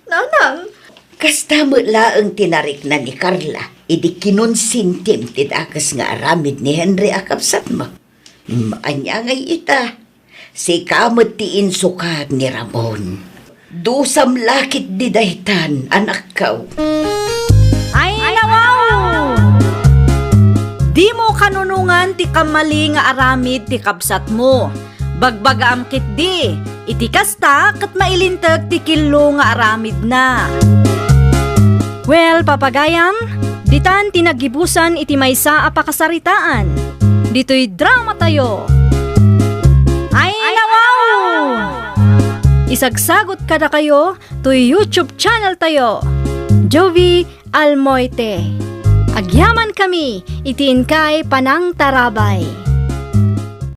Nanang! Kasta met laeng ti narikna ni Carla idi kinonsentim ti dakes nga aramid ni Henry a kabsatmo. Mm, ania ngay ita? Sika met ti insukad ni Ramon. Dusam la ketdi daytan, anakko. Ay, nawaw! Dimo kanunongan ti kammali nga aramid ti kabsatmo. Bagbagaam ketdi, iti kasta ket mailinteg ti killo nga aramidna. Well, papagayam, ditan ti naggibusan iti maysa a pakasaritaan. Ditoy dramatayo. Ay, nawaw! Isagsagot kadakayo toy YouTube channel tayo, Jovie Almoite. Agyaman kami iti inkay panangtarabay.